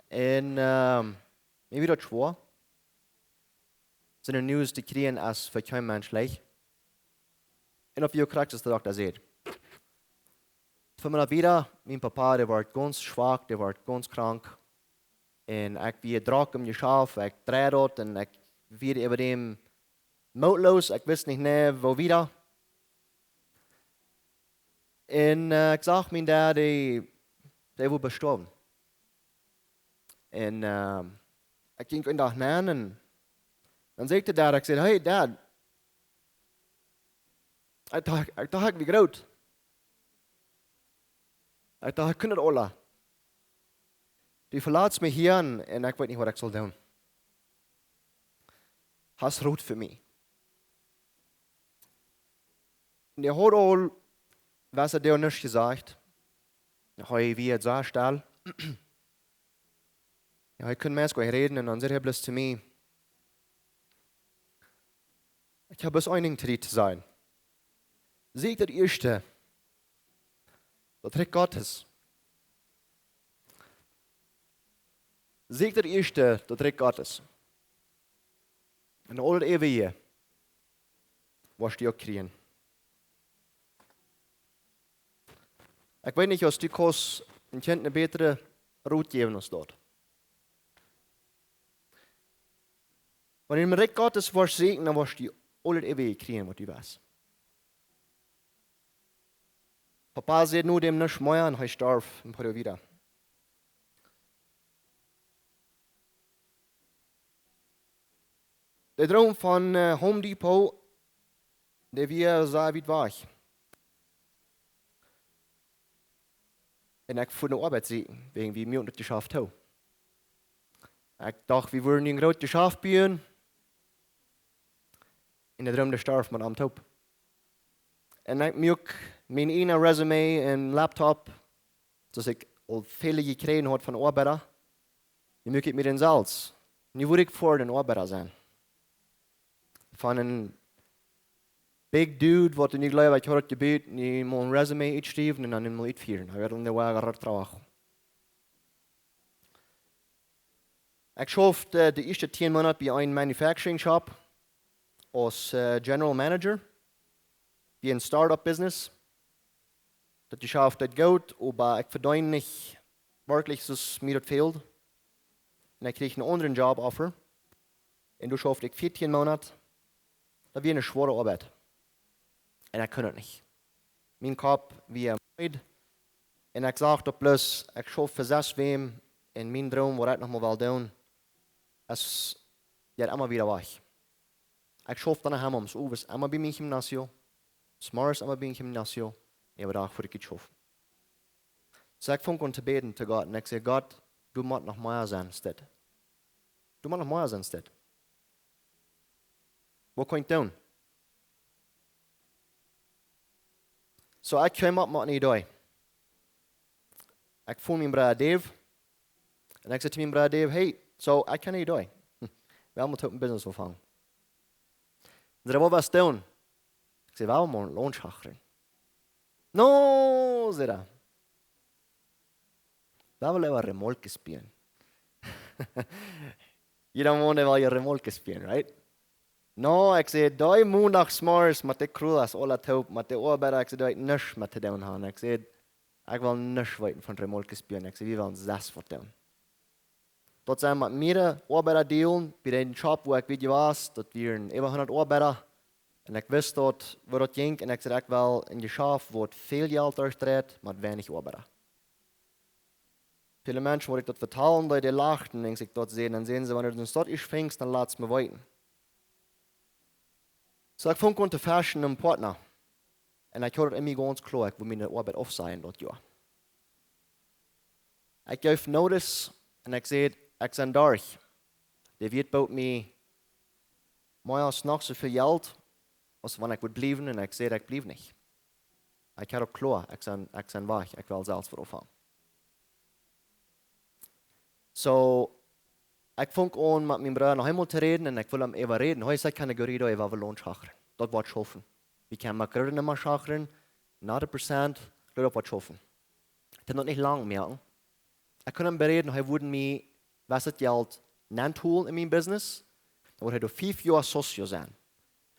Un, ähm, mie wia daut schwoa, soone News to kjrieen, es fa kjeen Mensch leicht. Un opp woo krakjt es de Dokta säd. Fiew Moonat wieda, mien Papa, dee wort gaunz schwak, dee wort gaunz krank. Un ekj wia drock em Jeschaft, ekj dreid daut un ekj wia äwa däm mootloos, ekj wist nich mea, woo wieda. Un, äh, ekj sach mien Dad, dee, dee wia jestorwen. Un, ähm, ekj jinkj eenen Dach nenn un dan säd ekj to Dad, ekj säd: "Hey, Dad." Ekj docht, ekj docht, ekj wia groot. Ekj docht, ekj kunn daut aules. Du velätst mie hia un, un ekj weet nich, waut ekj saul doonen. Hast Rot fa mie? Un dee haud aul, wia daut nich jesajcht. Hee wia sea stell. Jo, hee kunn meist goanich räden un dan säd hee bloos to mie: "Ekj hab bloos een Dinkj to die to sajen. Sie daut ieeschte daut Rikj Gottes. Sie daut ieeschte daut Rikj Gottes. Un aul daut äwaje woascht du uk kjrieen." Ekj weet nich, aus du kaust een Kjint een bätren Rot jäwen aus daut. Wan du em Rikj Gottes woascht sieekjen, dan woascht du aul daut äwaje kjrieen, waut du west. Papa säd no däm nuscht mea un hee storf een poa Joa wieda. De Droom von, äh, Home Depot, dee wia sea wiet wajch. Un ekj fua no Oabeit sieekjen, wäajen wie muaken daut Jeschaft too. Ekj docht, wie wudden een groot Jeschaft buen. Un de Droom, dee storf met am toop. Un ekj muak Mien eejna Resume un Laptop, daut ekj aul väle jekjräajen haud von Oabeida, nu muak ekj mie dän selfst. Nu wudd ekj fa dän Oabeida sennen. Von een big dude, waut nu jleew ekj haud jebut, nu mol een Resume utschriewen un dan mol utfieren. Hee haud aun de Wage rot trabajo. Ekj schauft, äh, de ieeschte tieen Moonat bie een manufacturing shop aus, äh, general manager, bie een startup business. Daut Jeschaft deed goot, oba ekj vedeend nich werkjlich soo aus mie daut fäld. Un ekj kjrieech een aundren job offer. Un doa schauft ekj vieetieen Moonat. Daut wia eene schwoare Oabeit. Un ekj kunn daut nich. Mien Kopp wia meed. Un ekj sach daut bloos, ekj schauf fa sest Wäakj un mien Droom, waut ekj noch mol well doonen, es, jeit emma wieda wajch. Ekj schauf dan noch emma, owes emma bie mien gimnasio, zemorjes emma bie mien gimnasio, un äwadach wudd ekj schaufen. Soo ekj funk aun to bäden to Gott un ekj säd: "Gott, doa mott noch mea sennen aus dit. Doa mott noch mea sennen aus dit. Waut kaun ekj doonen?" Soo ekj kjeem opp met eene Idee. Ekj funk mienen Brooda Dave un ekj säd to mienen Brooda Dave: "Hey, soo ekj hab eene Idee. Wie wellen mol een business aunfangen." Hee säd: "Waut west doonen?" Ekj säd: "Wie wellen mol een Lounge hoolen." "No," säd hee. "Wie wellen äwa Remolkes spielen." Jieda Moonat well jie Remolkes spielen, right? "No," ekj säd, "dee Mondach zemorjes met de Krull es aula toop, met de Oabeida," ekj säd, "doo ekj nuscht met to doonen haben." Ekj säd: "Ekj well nuscht weeten von Remolkes spielen." Ekj säd: "Wie wellen sest waut doonen." Daut sent met mea Oabeida dealen, bie dän shop, wua ekj bie wia, daut wieren äwa hundat Oabeida. Un ekj wist daut, woo daut jinkj, un ekj säd: "Ekj well een Jeschaft, waut väl Jelt derchdreit, met weinich Oabeida." Väle Menschen, waut ekj daut vetald, dee, dee lachten, un aus ekj daut säd, dan säden see: "Wan du daut ieescht finjst, dan lat mie weeten." Soo ekj funk aun to forschen no een Partner. Un ekj haud daut en mie gaunz kloa, ekj wull miene Oabeit aufsajen daut Joa. Ekj jeef notice un ekj säd: "Ekj sie derch. Dee Wieet boot mie mea aus noch soo väl Jelt, aus wan ekj wudd bliewen," un ekj säd: "Ekj bliew nich. Ekj hab daut kloa, ekj sie, ekj sie wajch, ekj well selfst waut aunfangen." Soo ekj funk aun met mienen Brooda noch eemol to räden un ekj wull am äwaräden. Hee säd: "Ekj kaun goot räden äwa Lounge hoolen. Daut woat schaufen. Wie kjennen mol groote Nummasch hoolen, hundat Prozent, daut woat schaufen." Daut woat nich lang mea. Ekj kunn am beräden, hee wudd mie, waut daut Jelt, nenn toolen en mien business. Dan wudd hee doa fief Joa socio sennen.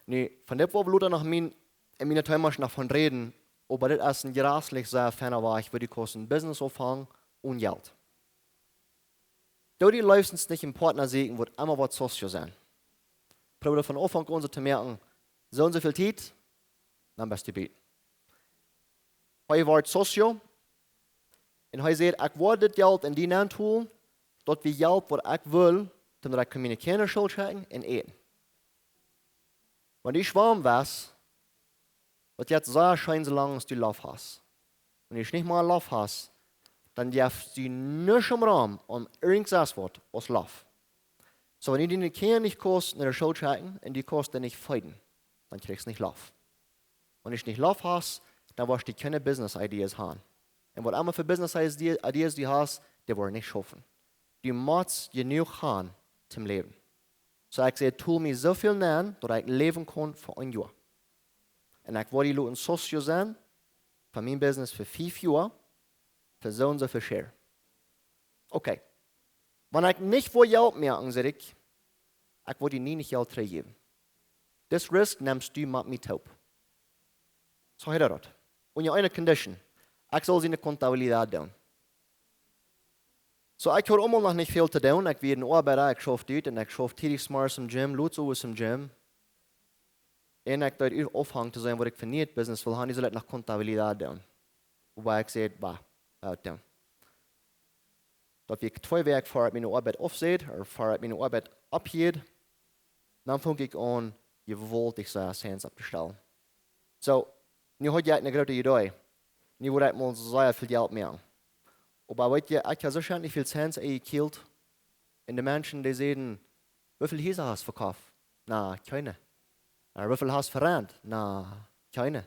Nu, von dit woa wie lota noch mien, en miene Tiemaschien noch von räden, oba dit es een jraslich sea feina Wajch, woo du kaust een business aunfangen onen Jelt. Doo die leefstens nich een Partner sieekjen, waut emma woat socio sennen. Proow daut von Aunfank aun soo to moaken: "Soo un soo väl Tiet, dan best du bie." Hee woat socio. Un hee säd: "Ekj woa dit Jelt en die nenn toolen, daut wia Jelt, waut ekj wull, toom daut ekj kaun miene Kjinja no School schekjen un äten. Wan du schwam west, daut jeit sea scheen, soo lang aus du Loft hast. Wan du nich mea Loft hast, dan jeft die nuscht em Rum om irjent waut aus Loft. Soo, wan du diene Kjinja nich kaust no de School schekjen un du kaust dee nich feeden, dan kjrichst du nich Loft. Wan du nich Loft hast, dan woascht du kjeene business ideas haben. Un waut emma fa business ideas du hast, dee woaren nich schaufen. Du motst jenuach haben toom läwen." Soo ekj säd: "Tool mie soo väl nenn, daut ekj läwen kaun fa een Joa. Un ekj woa die loten socio sennen fa mien business fa fief Joa, fa soo un soo väl share." "Okay. Wan ekj nich woa Jelt moaken," säd ekj, "ekj woa die nie nich Jelt trigjjäwen. Dis risk nemst du met mie toop." Soo hee deed daut. Unja eene condition. Ekj saul siene contabilidad doonen. Soo ekj haud emma noch nich väl to doonen. Ekj wia een Oabeida, ekj schauft ut un ekj schauft tiedich zemorjes em gym, lot owes em gym. Un ekj deed uk aunfangen to seenen, waut ekj fa een business wull haben, dee sull ekj noch contabilidad doonen. Oba ekj säd: "Bah, woa ekj doonen." Daut wia twee Wäakj ver ekj miene Oabeit aufsäd, ooda ver ekj miene Oabeit oppjäd, dan funk ekj aun, jewaultich sea Cents opptostalen. Soo, nu haud ekj eene groote Idee. Nu wull ekj mol sea väl Jelt moaken. Oba weetst, ekj haud soo scheen nich väl Cents enjekjielt. Un de Menschen, dee säden: "Woo väl Hiesa hast vekofft?" "Na, kjeene." "Na, woo väl hast verrent?" "Na, kjeene."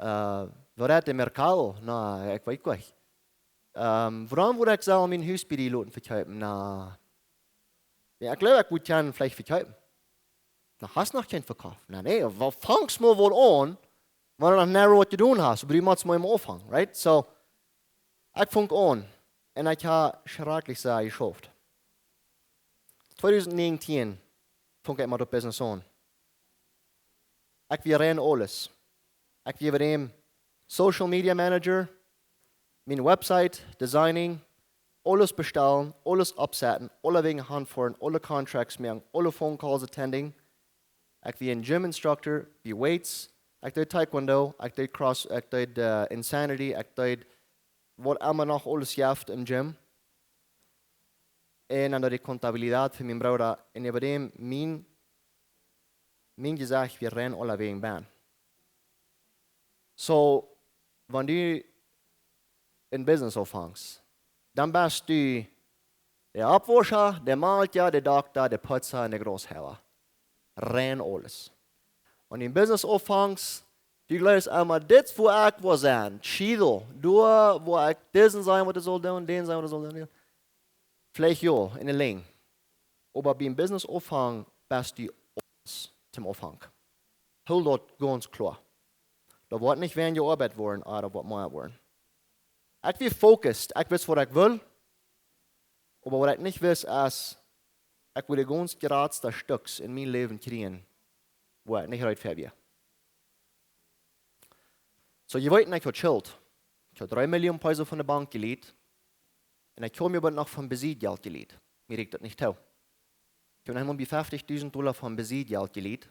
Äh, Waut es de mercado? Na, ekj weet nich. Ähm, wuarom wudd ekj sellen mien Hus bie die loten vekjeepen? Na, jo, ekj jleew, ekj wudd kjennen veleicht vekjeepen. Na, hast noch kjeen vekofft? Na, nä, waut fangst mau woll aun, wan du noch nie waut jedonen hast? Oba du motst mau emma aunfangen, right? So, ekj funk aun un ekj hab schrakjlich sea jeschauft. Tweedusent näajentieen funk ekj met daut Business aun. Ekj wia rein aules. Ekj wia bie däm Social Media Manager, miene Website, Designing, aules bestalen, aules oppsetten, aulewäajen hanfoaren, aule Contracts moaken, aule Phone Calls attending. Ekj wia een Gym Instructor, bie Weights. Ekj deed Taekwondo, ekj deed Cross, ekj deed, äh, Insanity, ekj deed waut emma noch aules jeft em Gym. Un dan deed ekj Contabilidad fa mienen Brooda. Un äwa däm, mien, mien Jesecht wia rein aulewäajen bie. So, wan du een Business aunfangst, dan best du de Oppwauscha, de Malkja, de Dokta, de Putza un de Großhändla. Rein aules. Wan du een Business aunfangst, du jleefst emma, dit es wua ekj well sennen. Chido, doa wua ekj disen sennen, waut ekj saul doonen, dän sennen, waut ekj saul doonen. Veleicht jo, enne Lenj. Oba biem Business aunfangen best du aules toom Aunfank. Hool daut gaunz kloa. Daut woat nich weinja Oabeit woaren, oba daut woat mea woaren. Ekj wia focused, ekj wist waut ekj wull, oba waut ekj nich wist es, ekj wull de gaunz jratste Stekj en mien Läwen kjrieen, wua ekj nich reed fa wia. So, jie weeten, ekj haud Schult. Ekj haud dree Millionen Peso von de Bank jelieent. Un ekj haud mie oba noch von Besied Jelt jelieent. Mie rieekjt daut nich too. Ekj haud noch mol bie feftichdusent Dolla von Besied Jelt jelieent.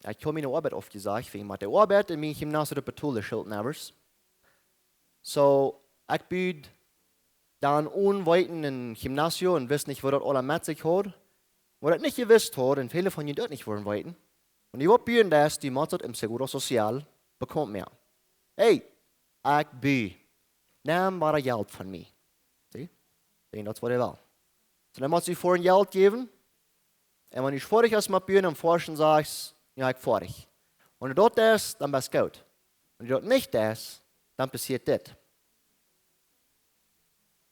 Ekj haud miene Oabeit aufjesajcht, wäajen mien Oabeit un mien Gymnasium daut betolen Schult nevers. So, ekj bud dan aun weeten een Gymnasium un wist nich, waut daut aules met sikj haud. Waut ekj nich jewist haud, un väle von junt daut nich woaren weeten. Un dee waut buen, daut es, dee mott daut em Seguro Social bekaunt moaken. Hey, ekj bu. Nem wada Jelt von mie. See? Wäajen daut es waut hee well. So, dan mott hee foaren Jelt jäwen. Un wan du foadich best met buen, dan foadich sajchst, jo, ekj foadich. Wan du daut deist, dan best goot. Wan du daut nich deist, dan passieet dit.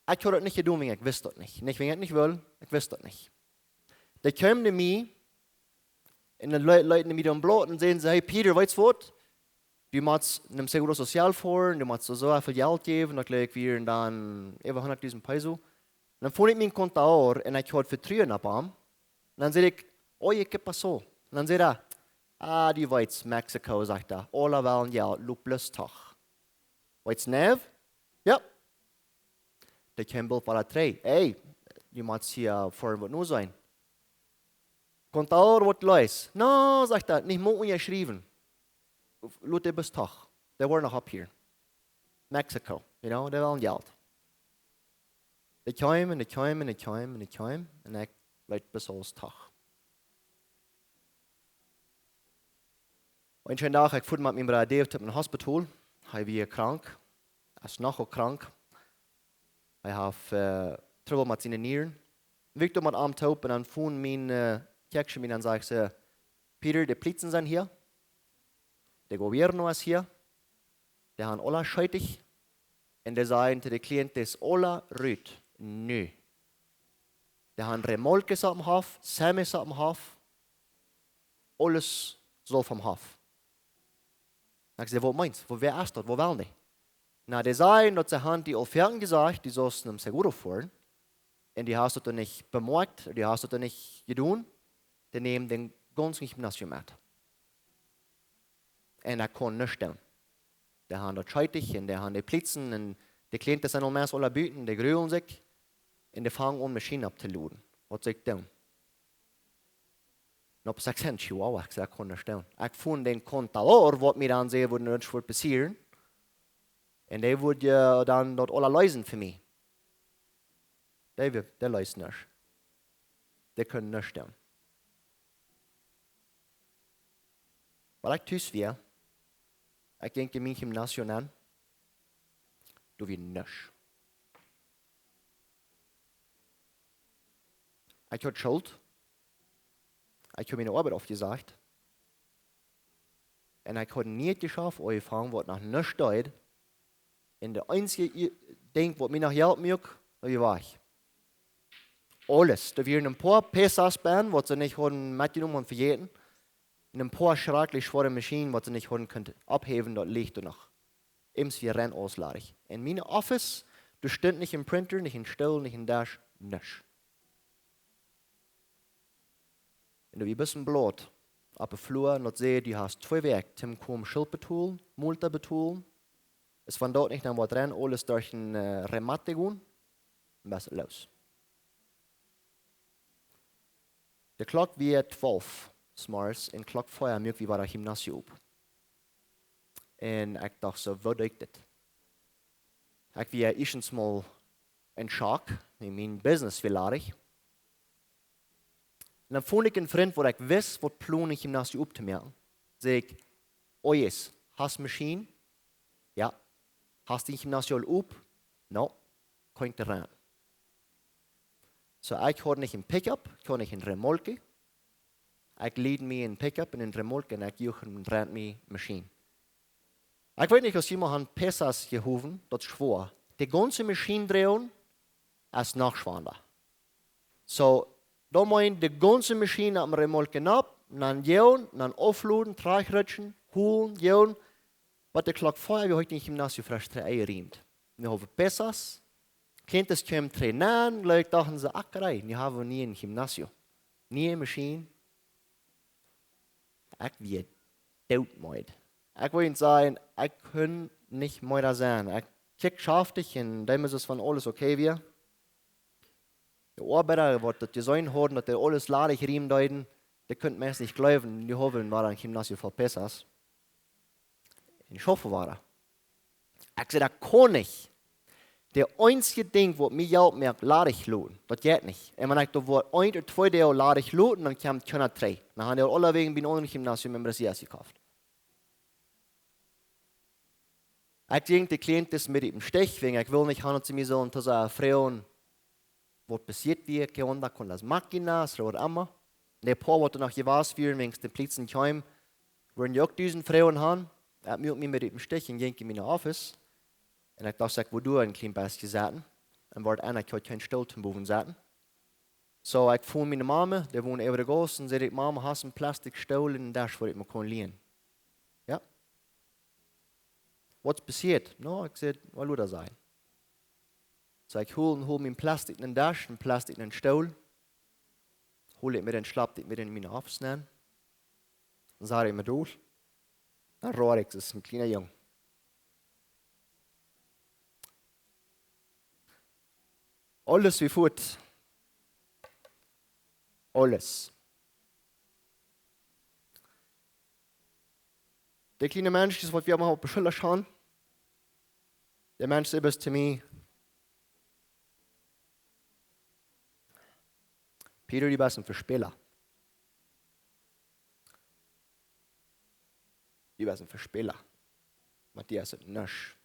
Ekj haud daut nich jedonen, wäajen ekj wist daut nich. Nich wäajen ekj nich wull, ekj wist daut nich. Dee kjeemen no mie, un dan lei-, leeten dee mie dan bloot un säden see, hey Peter, weetst waut? Du motst nom Seguro Social foaren, du motst soo, soo väl Jelt jäwen, daut jleew ekj wia dan äwa hundatdusent Peso. Un dan funk ekj mien contador un ekj haud Vetruen opp am. Un dan säd ekj, oye, ¿qué pasó? Un dan säd hee, ah, du weetst, Mexiko, sajcht hee, aule wellen Jelt, loop bloos trigj. Weetst, Nev? Jo. Dee kjeem boolt wada trigj. Hey, du motst hia foaren waut nu sennen. Contador, waut los? No, sajcht hee, nich mol unjaschriewen. Lot dee bloos trigj. Dee woaren noch opp hia. Mexiko, you know, dee wellen Jelt. Dee kjeemen, dee kjeemen, dee kjeemen, dee kjeemen. Un ekj leet bloos aules trigj. Een scheenen Dach, ekj foa met mienen Brooda David no een Hospital. Hee wia krank. Hee es noch uk krank. Hee haft, äh, Trubbel met siene Nieren. Wie wieren met am toop un dan funk mien, äh, Kjäakjsche mie un dan säd see, Peter, de Polizei sent hia. De Gobierno es hia. Dee han aule Schulje. Un dee sajen to de Klienten, es aule rut. Nu. Dee han remolques oppem Hoff, semis oppem Hoff. Aules saul vom Hoff. Ekj säd, waut meenst? Wua, wäa es daut? Wua wellen dee? Na, dee sajen, daut see han die aul väajen jesajcht, du saust nom Seguro foaren. Un du hast daut dan nich bemoakt, du hast daut dan nich jedonen. Dee nämen dän gaunzen Gymnasium met. Un ekj kunn nuscht doonen. Dee han daut Schulje un dee han de Polizei un de Klienten sent aul meist aule buten, dee grulen sikj. Un dee fangen aun Maschinen opptoloden. Waut saul ekj doonen? Un opp sas Cent, Chihuahua, ekj säd, ekj kunn nuscht doonen. Ekj funk dän contador, waut mie dan säd, waut nich wudd passieren. Un dee wudd, äh, dan daut aule leesen fa mie. Dee wudd, dee leest nuscht. Dee kunn nuscht doonen. Wan ekj tus wia, ekj jinkj en mien Gymnasium aun, doa wia nuscht. Ekj haud Schult. Ekj haud miene Oabeit aufjesajcht. Un ekj haud een nieet Jeschaft aunjefongen, waut noch nuscht deed. Un daut eensje Dinkj, waut mie noch Jelt muak, daut wia wajch. Aules. Doa wieren een poa pesos bie, waut see nich hauden metjenomen un vejäten. Un een poa schrakjlich schwoare Maschinen, waut see nich hauden kunt opphäwen, daut leech doa noch. Eems wia rein aules ladich. En mien Office, doa stunt nich een Printer, nich een Stool, nich een Desch, nuscht. Un doa wia bloos een Blaut opp de Flua un daut säd: "Du hast twee Wäakj, toom komen Schult betolen, Multa betolen. Es wan daut nich, dan woat rein aules derch een, äh, remate gonen." Un best loos. De Klock wia twalf zemorjes un Klock vea muak wie wada Gymnasium op. Un ekj docht soo: "Woo doo ekj dit?" Ekj wia ieeschtens mol en Schock, wiels mien Business wia ladich. Un dan funk ekj een Frint, waut ekj wist, waut plond een Gymnasium optomoaken. Säd ekj: "Oh yes, hast Maschien?" "Jo." "Hast een Gymnasium op?" "No." "Kaun ekj doa ran?" Soo, ekj haud nich een Pickup, ekj haud nich een Remolke. Ekj lieed mie een Pickup un een Remolke un ekj juach un rent mie Maschien. Ekj weet nich, aus jie mol han pesos jehowen, daut es schwoa. De gaunze Maschien dreien es noch schwanda. Soo, dan mott de gaunze Maschien opp een Remolke nopp, dan joagen, dan aufloden, trigjrutschen, holen, joagen, bat de Klock vea, wie hauden een Gymnasium fresch trigj enjeriemt. Nu hauden wie pesos, Kjinja kjeemen trigj nenn, jlikj dochten see: "Ach, krakjt, nu hab wie een Gymnasium. Niee Maschien." Ekj wia doot meed. Ekj wull junt sajen, ekj kunn nich mea doa sennen. Ekj kjikj schaftich un deed mie soo aus wan aules okay wia. De Oabeida, waut daut jeseenen hauden, daut dee aules ladich riemen deeden, dee kunnen meist nich jleewen, dee hauden wada een Gymnasium voll pesos. Un schaufen wada. Ekj säd: "Daut kaun nich. Daut eensje Dinkj, waut mie Jelt moakt, ladich loten. Daut jeit nich." Un wan ekj doa wort een ooda twee Doag ladich loten, dan kjeem kjeena trigj. Dan hauden dee aulawäajen biem aundren Gymnasium em Brasilia jekoft. Ekj jinkj de Kjlienten met em Stich, wiels ekj wull nich han, daut see mie sullen to sea froagen, waut passieet wia, qué onda con las máquinas, ooda waut emma. De poa, waut doa noch jewast wieren, wiels de Polizei kjeem, wudden dee uk dusent Froagen han. Ekj muak mie met em Stich un jinkj en mien Office. Un ekj docht, ekj wull doa een kjlien bät setten. Un wort aun, ekj haud kjeen Stool toom bowen setten. Soo, ekj funk miene Mame, dee wond äwa de Gauss, un säd ekj: "Mame, hast een plastik Stool un een Desch, waut ekj mie kaun lieen?" "Jo." "Waut es passieet?" "No," ekj säd, "waut wudd daut sennen?" Soo, ekj hol un hol mien plastiknen Desch, een plastiknen Stool. Hol ekj mie dän, schlap ekj mie dän en mien Office nenn. Dan sat ekj mie doa. Dan road ekj, daut es een kjliena Jung. Aules wia fuat. Aules. De kjliene Mensch, waut wie emma oppe Schulla hauden, de Mensch säd bloos to mie: "Peter, du best een Vespäla. Du best een Vespäla. Matthias es nuscht."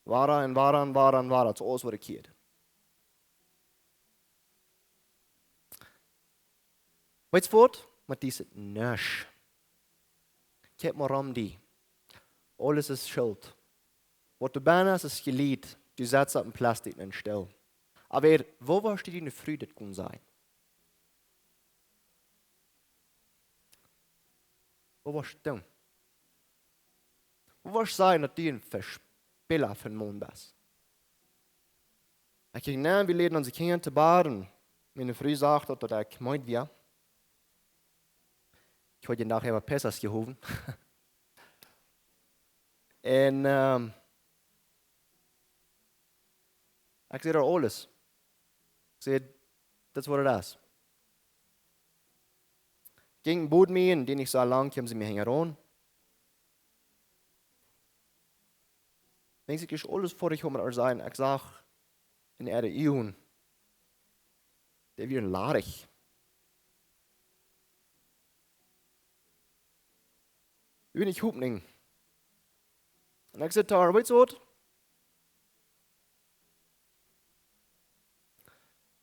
Wada un wada un wada un wada, daut es aules, waut ekj hieed. Weetst waut? Matthias es nuscht. Kjikj mol rom die. Aules es Schult. Waut du best, es jelieet. Du setst opp een plastiknen Stool. Oba woo wurscht du diene Fru daut kjennen sajen? Woo wurscht du doonen? Woo wurscht sajen, daut du een Vespäla von Maun best? Ekj jinkj nenn, wie läden onse Kjinja to Bad. Miene Fru sach daut, daut ekj meed wia. Ekj haud dän Dach äwa pesos jehowen. Un, ähm, ekj säd äa aules. Ekj säd: "Dit es waut et es." Jinkj en Bad nenn, un nich soo lang kjeem see mie hinjaraun. Denkj ekj, es aules foadich, om to sajen, ekj sach en äare Uagen, dee wieren ladich. Wia nich Hopninj. Un ekj säd to äa: "Weetst waut?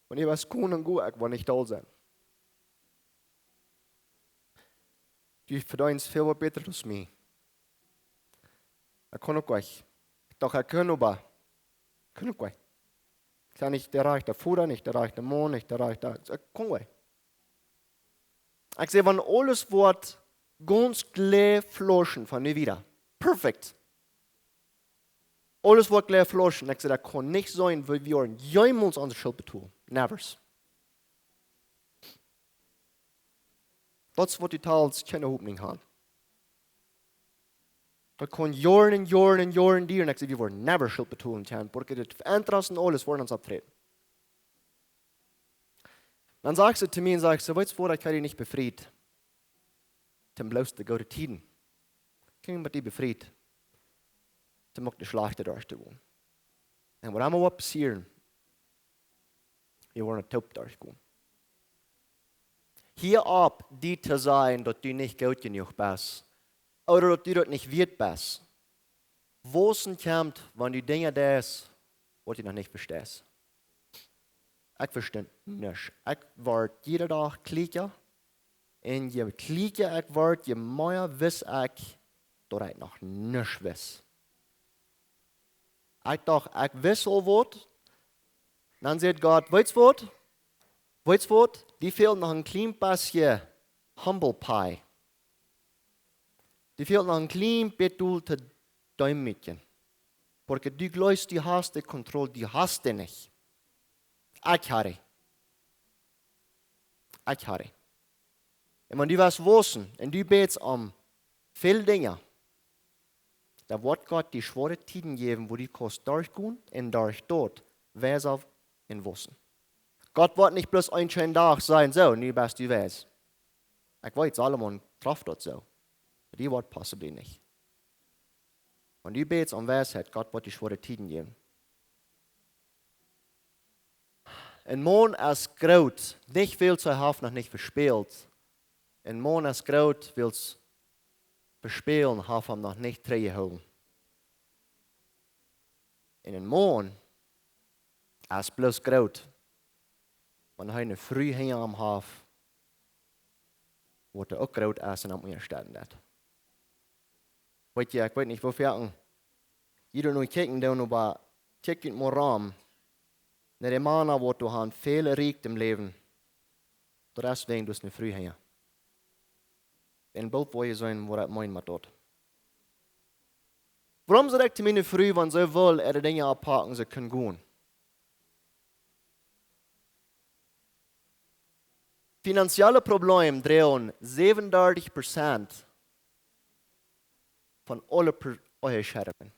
Wan du west komen, go, ekj woa nich doll sennen." Du vedeenst väl waut bäta aus mie. Ekj kunn uk nich. Ekj docht, ekj kunn, oba kunn uk nich. Ekj sie nich de rajchte Voda, nich de rajchte Maun, nich de rajchte, ekj kunn nich. Ekj säd, wan aules woat gaunz kloa flieejen von nu wieda. Perfekt. Aules woat kloa flieejen. Ekj säd, daut kaun nich sennen, wiels wie woaren niemols onse Schult betolen. Nevers. Daut es waut du talst, kjeene Hopninj haben. Daut kaun Joaren un Joaren un Joaren dieren. Ekj säd, wie woaren never Schult betolen kjennen, porque daut Interest un aules woat ons aufträden. Dan säd see to mie, säd see, weetst du waut, ekj hab die nich befriet toom bloos de goode Tieden. Ekj hab die befriet toom uk de schlajchte derchgonen. Un waut emma woat passieren, wie woaren toop derchgonen. Hia opp die to sajen, daut du nich goot jenuach best, ooda daut du daut nich wieet best. Woo es daut, wan du Dinja deist, waut du noch nich vesteist? Ekj vestunt nuscht. Ekj wort jieda Dach kjlieekja. Un je kjlieekja ekj wort, je mea wist ekj, daut ekj noch nuscht wist. Ekj docht, ekj wist aul waut. Dan säd Gott, weetst du waut? Weetst du waut? Die fält noch een kjlien bät humble pie. Die fält noch een kjlien bät doll to deemootjen. Porque du jleefst, du hast de Kontroll, du hast dee nich. Ekj hab dee. Ekj hab dee. Un wan du woascht waussen un du bätst om väl Dinja, dan woat Gott die schwoare Tieden jäwen, wua du kaust derchgonen un derch daut wiesen un waussen. Gott woat nich bloos een scheenen Dach sajen, soo, nu best du wies. Ekj weet, Salomo trof daut soo. Oba die woat possibly nich. Wan du bätst om Weisheit, Gott woat die schwoare Tieden jäwen. Een Maun es groot, nich wiels hee haft noch nich vespält. Een Maun es groot, wiels vespälen haft am noch nich trigjjehoolen. Un een Maun es bloos groot, wan hee eene Fru hinja am haft, waut uk groot es un am unjastetten deit. Weet jie, ekj weet nich, woo väl jie doa nu kjikjen doonen, oba kjikj mol rom. No de Mana, waut doa han väl erreicht em Läwen. Daut es wäajen doa es eene Fru hinja. Un boolt woa jie seenen, waut ekj meen met daut. Wuarom saul ekj to miene Fru, wan see well äare Dinja aunpacken, see kaun gonen? Finanzielle Problemen droagen säwenundartich Prozent von aule Pro-, Ehescheidungen.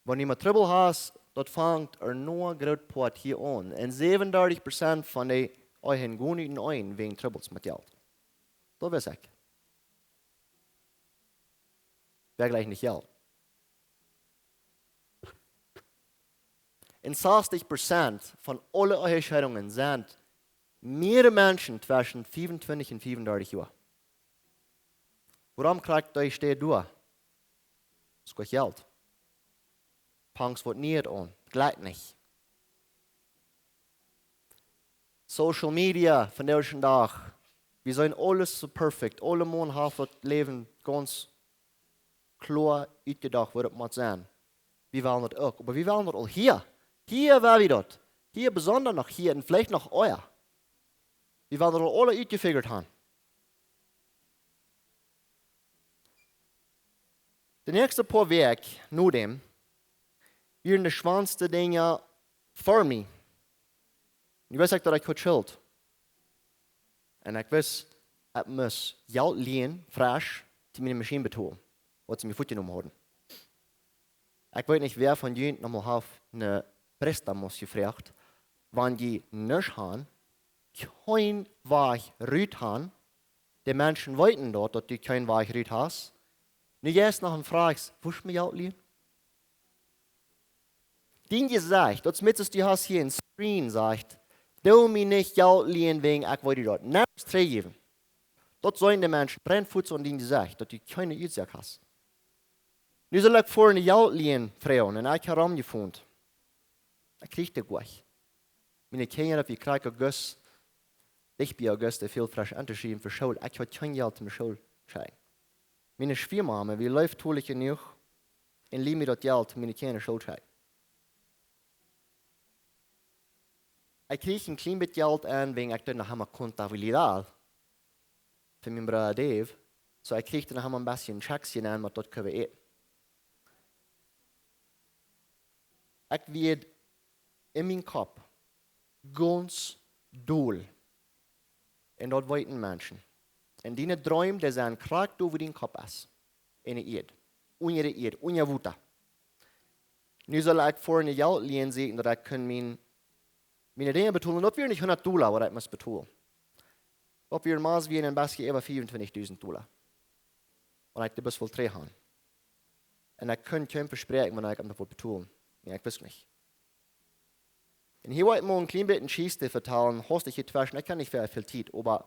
Wan du mau Trubbel hast, daut fangt een groot Poat hia aun. Un säwenundartich Prozent von de Ehen gonen utenaunda wäajen Trubbels met Jelt. Daut wist ekj. Wäa jlikjt nich Jelt? Un sastich Prozent von aule Ehescheidungen sent mea Menschen tweschen fiefuntwintich un fiefundartich Joa. Wuarom kjricht dee Städ doa? Es goot Jelt. Pangs woat nie aun. Jlikjt nich. Social Media vondoag dän Dach. Wie seenen aules soo perfekt. Aule Maun haft daut Läwen gaunz kloa utjedocht, woo daut mott sennen. Wie wellen daut uk. Oba wie wellen daut aul hia. Hia woa wie daut. Hia besonda noch hia un veleicht noch ea. Wie wellen daut aul aule utjefijgat haben. De näakjste poa Wäakj no däm wieren de schwoaste Dinja fa mie. Nu wist ekj daut ekj haud Schult. Un ekj wist, ekj must Jelt lienen, fresch, toom miene Maschien betolen, waut see mie fuatjenomen hauden. Ekj weet nich, wäa von junt noch mol haft een préstamo jefroacht, wan jie nuscht haben, kjeen Wajch rut haben, de Menschen weeten daut, daut du kjeen Wajch rut hast. Nu jeist noch un froagst, wurscht mie Jelt lienen? Dien Jesecht, daut es, du hast hia een Screen, sajcht, doo mie nich Jelt lienen wäajen ekj well die daut nuscht trigjjäwen. Daut seenen de Menschen, brenn fuaz aun dien Jesecht, daut du kjeene Utsäak hast. Nu saul ekj fa een Jelt lienen froagen un ekj hab romjefont. Ekj kjrieech daut nich. Miene Kjinja, daut wie krakjt August Dicht bie Augusta väl fresch auntoschriewen fa School. Ekj haud kjeen Jelt toom School schekjen. Miene Schwiamame, wia leeftolich jenuach un lieend mie daut Jelt, miene Kjinja School schekjen. Ekj kjrieech een kjlien bät Jelt aun, wäajen ekj deed noch emma contabilidad fa mienen Brooda Dave. Soo, ekj kjrieech dan noch emma een bät Schekjes aun, waut daut kunn wie äten. Ekj wia en mienen Kopp gaunz dol. Un daut weeten Menschen. Un diene Dreem, dee sent krakjt doa, wua dien Kopp es. En de Ieed. Unja de Ieed, unja Wota. Nu saul ekj fa een Jelt lienen sennen, daut ekj kunn mien, miene Dinja betolen. Daut wieren nich hundat Dolla, waut ekj must betolen. Daut wieren mau wie een bät äwa fiefuntwintichdusent Dolla. Wan ekj de Bus wull trigj han. Un ekj kunn kjeenem vespräakjen, wan ekj am daut wull betolen. Nä, ekj wist nich. Un hia well ekj mau een kjlien bät Jeschicht vetalen, haustich hia tweschen, ekj hab nich väl, väl Tiet, oba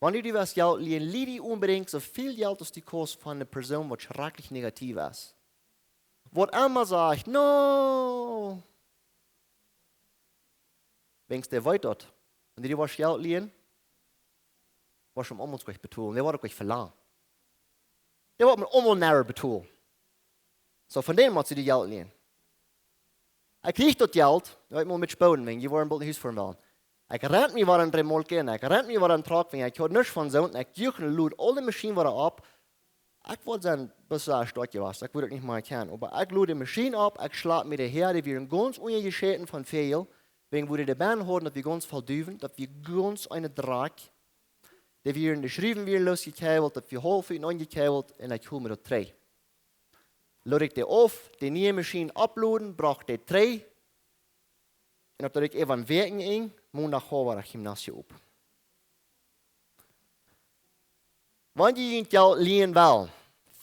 wan du die waut Jelt lienen, lie die onbedinjt soo väl Jelt aus du kaust von eene Persoon, waut schrakjlich negativ es. Waut emma sajcht, no. Wäajen dee weet daut. Wan du die waut Jelt lienen, woascht du am aulemol goot betolen. Dee woat uk goot velangen. Dee woat mie aulemol nada betolen. Soo, von däm motst du die Jelt lienen. Ekj kjrieech daut Jelt, jo, ekj mott mol spoden, wäajen dee wullen boolt een Hus fa mie buen. Ekj rand mie wada een Remolke un ekj rand mie wada een Truck, wäajen ekj haud nuscht von soo, un ekj juach un lod aul de Maschien wada opp. Ekj wull sennen, best du stoakj jewast, ekj wudd daut nich mea kjennen, oba ekj lod de Maschien opp, ekj schlap mie de Häad, dee wieren gaunz unjajeschäten von väl, wäajen woo dee de Bän hauden, daut wia gaunz voll Duwen, daut wia gaunz een Drakj. Dee wieren, de Schruwen wieren loosjekjebelt, daut wia haulf un aunjekjebelt, un ekj hol mie daut trigj. Lod ekj dee auf, de niee Maschien opploden, brocht dee trigj, un daut deed ekj äwa een Wäakjenenj, Mondach haud wie daut Gymnasium op. Wan jie junt Jelt lienen wellen,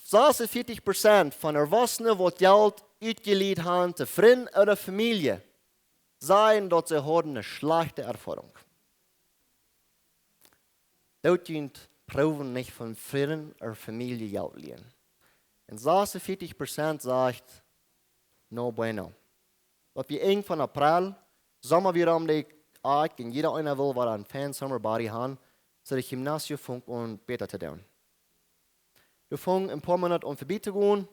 sasuntveatich Prozent von Erwachsene, waut Jelt utjelieent han to Frind ooda Famielje, sajen, daut see hauden eene schlajchte Erfoarunk. Doot junt proowen nich von Frind ooda Famielje Jelt lienen. Un sasuntveatich Prozent sajcht, no bueno. Daut wia Enj von April, Somma wia om de Akj, un jieda eena wull wada een fein summer body han, soo daut Gymnasium funk aun bäta to doonen. Doa fung een poa Moonat aun verbie to gonen.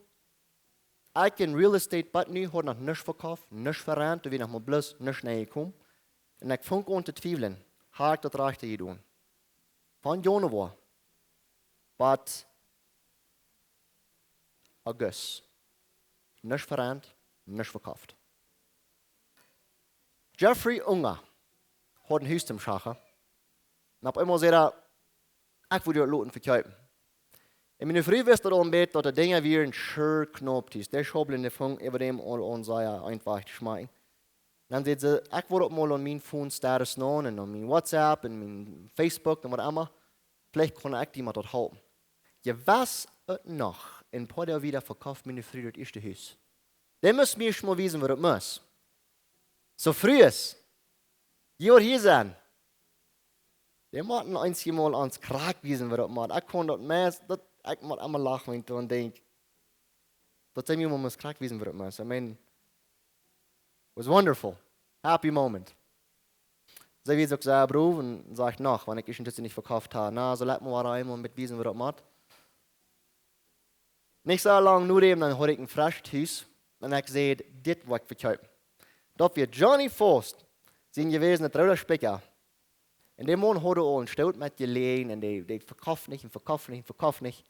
Ekj en real estate, bat nu haud noch nuscht vekoft, nuscht verrent, doa wia noch mau bloos nuscht nenjekomen. Un ekj fung aun to twiewlen, ha ekj daut rajchte jedonen? Von Januoa bat August. Nuscht verrent, nuscht vekoft. Jeffrey Unger haud een Hus toom schachen. Un opp eemol säd hee, ekj wudd daut loten vekjeepen. Un miene Fru wist daut aul een bät, daut de Dinja wieren sure knaup tus. De Schaublen, dee fungen äwa däm aul aun sea eenfach to schmakjen. Dan säd see, ekj wull daut mol aun mien Phone Status nonen un aun mien WhatsApp un mien Facebook un waut emma. Veleicht kaun ekj die met daut halpen. Jie weeten et noch, een poa Doag wieda vekoft miene Fru daut ieeschte Hus. Dee must mie ieescht mol wiesen, woo daut mott. Soo Frues, jie woaren hia sennen. Dee motten ons hia mol ons krakjt wiesen, woo daut mott. Ekj kaun daut meist, daut, ekj mott emma lachen, wan ekj doaraun denkj. Daut see mie mol must krakjt wiesen, woo daut mott. I mean, was wonderful. Happy moment. See wia uk sea brow un sajcht noch, wan ekj ieescht daut nich vekoft ha. Na, soo lot mie wada eemol met wiesen, woo daut mott. Nich soo lang no däm, dan haud ekj een freschet Hus. Un ekj säd, dit well ekj vekjeepen. Daut wia Johnny Faust, sien jewäsenet roodet Spikja. Un de Maun haud aul een Stoot met jeläajen un dee, dee vekoft nich un vekoft nich un vekoft nich.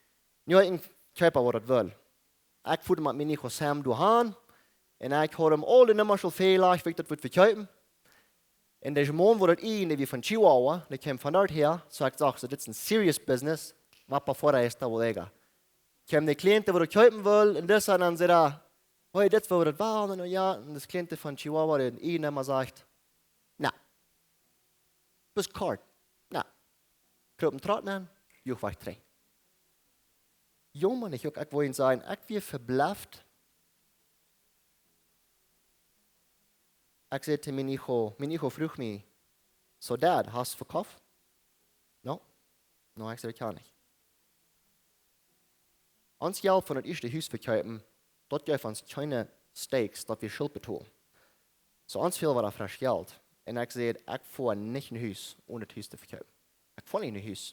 Nu haud ekj een Kjeepa, waut daut wull. Ekj foa met mien hijo Sam doa han. Un ekj haud am aul de Nummasch aul väajelacht, woo ekj daut wull vekjeepen. Un dise Maun, waut daut ieejent wia, von Chihuahua, dee kjeem von doa häa, soo ekj docht, soo, dit es een serious business, más para afuera esta bodega. Kjeem de Klient, waut daut kjeepen wull, un dis un dan säd hee, hey, dit es waut wie wellen, un jo, un de Klient von Chihuahua, de Ieejendoma sajcht, na, best kort, na, kroop een Trott aun, juach wajch trigj. Joma, ekj uk, ekj wull junt sajen, ekj wia veblefft. Ekj säd to mien hijo, mien hijo fruach mie, so Dad, hast vekoft? No? No, ekj säd, ekj ha nich. Ons Jelt von daut ieeschte Hus vekjeepen, daut jeef ons kjeene Stakes, daut wie Schult betolen. Soo ons fäld wada fresch Jelt. Un ekj säd, ekj foa nich no Hus, onen daut Hus to vekjeepen. Ekj funk nich een Hus.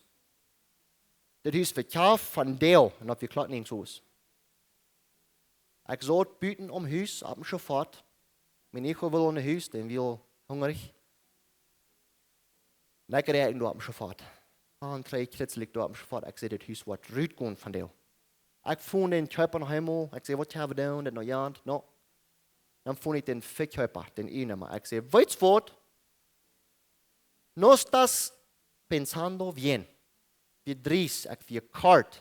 Daut Hus wia vekjofft vondoag, un daut wia kloa nich soo. Ekj saut buten aum Hus opp een Schafott. Mien Echo wia aun daut Hus, dee wia hungrich. Un ekj räakjend doa opp een Schafott. Un dree Kjritzel doa opp een Schafott. Ekj säd, daut Hus woat rutkomen vondoag. Ekj funk dän Kjeepa noch eemol. Ekj säd, waut kjenn wie doonen? Daut noch jant? No. Dan funk ekj dän Vekjeepa, dän Eijendomer. Ekj säd, weetst waut? No estás pensando bien. Wia dreist, ekj wia kort.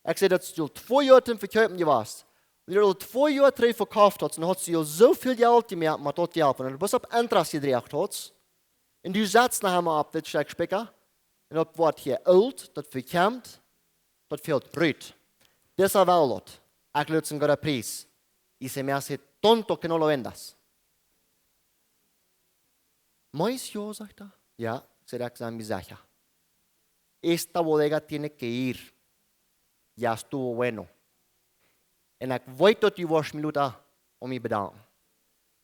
Ekj säd, daut es aul twee Joa tom Vekjeepen jewast. Un aus du aul twee Joa trigj vekofft hast, dan hast du aul soo väl Jelt jemoakt met daut Jelt. Un du best opp Interest jedroagen hast. Un du satst noch emol opp dit Stekj Spikja. Un daut woat hia oolt, daut vekjemt, daut fält rut. Disa well daut. Ekj lot een gooden Pries. Y se me hace tonto que no lo vendas. Meist jo, sajcht hee. Jo, ekj säd, ekj sie mie secha. Esta bodega tiene que ir. Ya estuvo bueno. Un ekj weet daut du woascht mie lota om mie bedanken.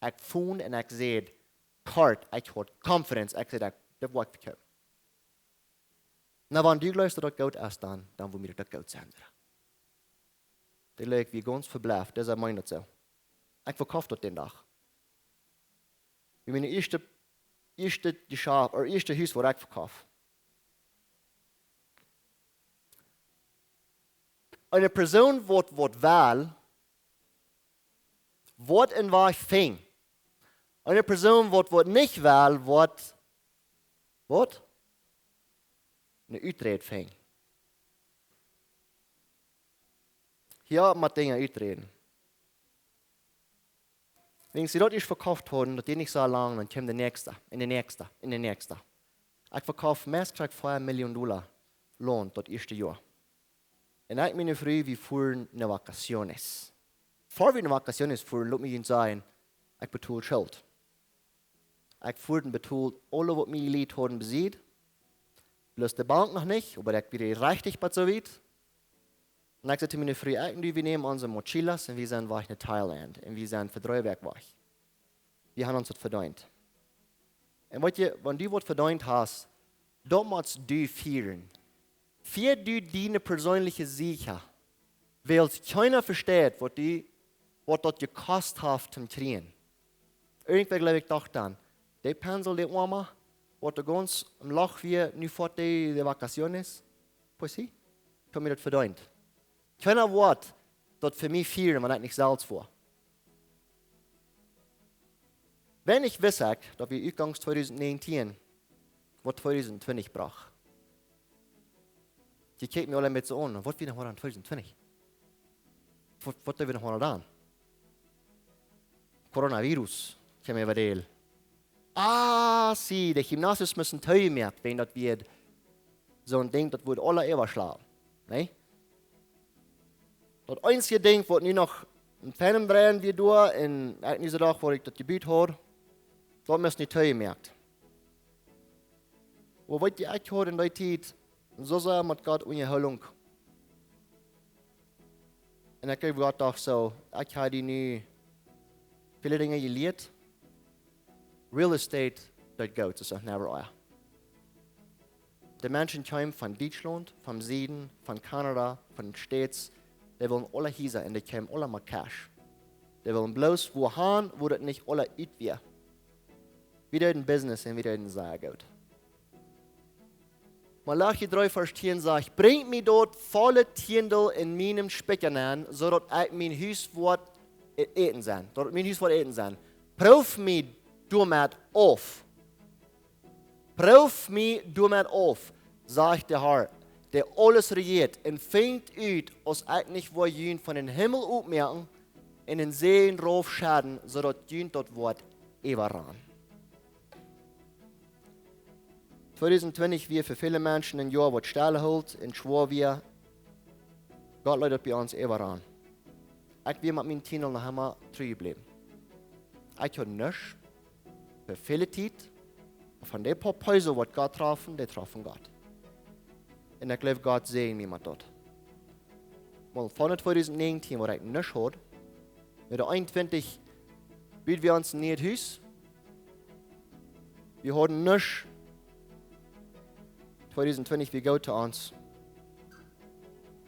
Ekj funk un ekj säd, kort, ekj haud confidence, ekj säd, ekj, daut woat vekjeepen. Na, wan du jleefst daut daut goot es, dan, dan woat mie daut goot sennen. Dee Lück wia gaunz vebleft, dee säd, meent daut soo. Ekj vekoft daut dän Dach. Wia mien ieeschtet, ieeschtet Jeschaft, ooda ieeschtet Hus, waut ekj vekoft. Eene Persoon woat, woat well, woat een Wajch finjen. Eene Persoon woat, woat nich well, woat, woat eene Uträd finjen. Hia mott Dinja uträden. Wan see daut ieescht vekoft hauden, daut deed nich soo lang, dan kjeem de näakjste, un de näakjste, un de näakjste. Ekj vekoft meist krakjt vea Milljoon Dolla Launt daut ieeschte Joa. Un ekj un miene Fru, wie fuaren no vacaciones. Ea wie no vacaciones fuaren, lot mie junt sajen, ekj betold Schult. Ekj fua un betold aule, waut mie jelieent hauden, bie Sied. Bloos de Bank noch nich, oba ekj wia rajcht bie soo wiet. Un ekj säd to miene Fru, ekj un du, wie nämen onse mochilas un wie sent wajch no Thailand. Un wie sent fa dree Wäakj wajch. Wie haben ons daut vedeent. Un weetst, wan du waut vedeent hast, dan motst du fieren. Fia du diene perseenelje Sieech, wiels kjeena vesteit, waut du, waut daut jekost haft toom kjrieen. Irjentwäa, jleew ekj, docht dan, dee Pensel, dee Oama, waut doa gaunz em Loch wia, nu foat dee de vacaciones. Pues sí, ekj hab mie daut vedeent. Kjeena woat daut fa mie fieren, wan ekj nich selfst fua. Wan ekj wist, daut wie utgangs tweedusent näajentieen waut tweedusent twintich brocht. Dee kjikjt mie aul een bät aun. Waut wie noch mau aun tweedusent twintich? Waut, waut wie noch mau aun? Coronavirus, kjenn wie äwa deel. Ah, see, de Gymnasiums musten toojemoakt, wan daut wia soon Dinkj, daut wudd aule äwaschlagen. Nä? Daut eensje Dinkj, waut nu noch een feinem dreien wia doa, un ekj nu soo docht, waut ekj daut jebut haud, daut must nu toojemoakt. Oba weetst, ekj haud en dee Tiet soo sea met Gott Unjahoolunk. Un ekj hab Gott docht soo, ekj hab die nu väle Dinja jelieet. Real estate, daut goot, daut es noch never oil. De Menschen kjeemen von Dietschlaunt, vom Sieden, von Kanada, von de States. Dee wullen aule Hiesa un dee kjeemen aule met Cash. Dee wullen bloos wua han, wua daut nich aule ut wia. Wie deeden Business un wie deeden sea goot. Maleachi dree Varsch tieen sajcht: Brinjt mie daut volle Tieendel en mienem Spikja aun, soo daut ekj mien Hus woat äten sennen. Daut mien Hus woat äten sennen. Prooft mie doamet auf. Prooft mie doamet auf, sajcht de Herr, dee aules rejieet, un finjt ut, aus ekj nich woa junt von dän Himmel oppmoaken un een Säajen rauf schedden, soo daut junt daut woat äwarannen. Tweedusent twintich wia fa väle Menschen een Joa, waut stell hilt un schwoa wia. Gott leet daut bie ons äwarannen. Ekj wia met mien Tieendel noch emma tru jebläwen. Ekj haud nuscht fa väle Tiet. Von dee poa Peso, waut Gott troffen, dee troffen Gott. Un ekj jleew, Gott säajend mie met daut. Wiels von tweedusent näajentieen, waut ekj nuscht haud, no de eenuntwintich bud wie ons een nieet Hus. Wie hauden nuscht. Tweedusent twintich wia goot to ons.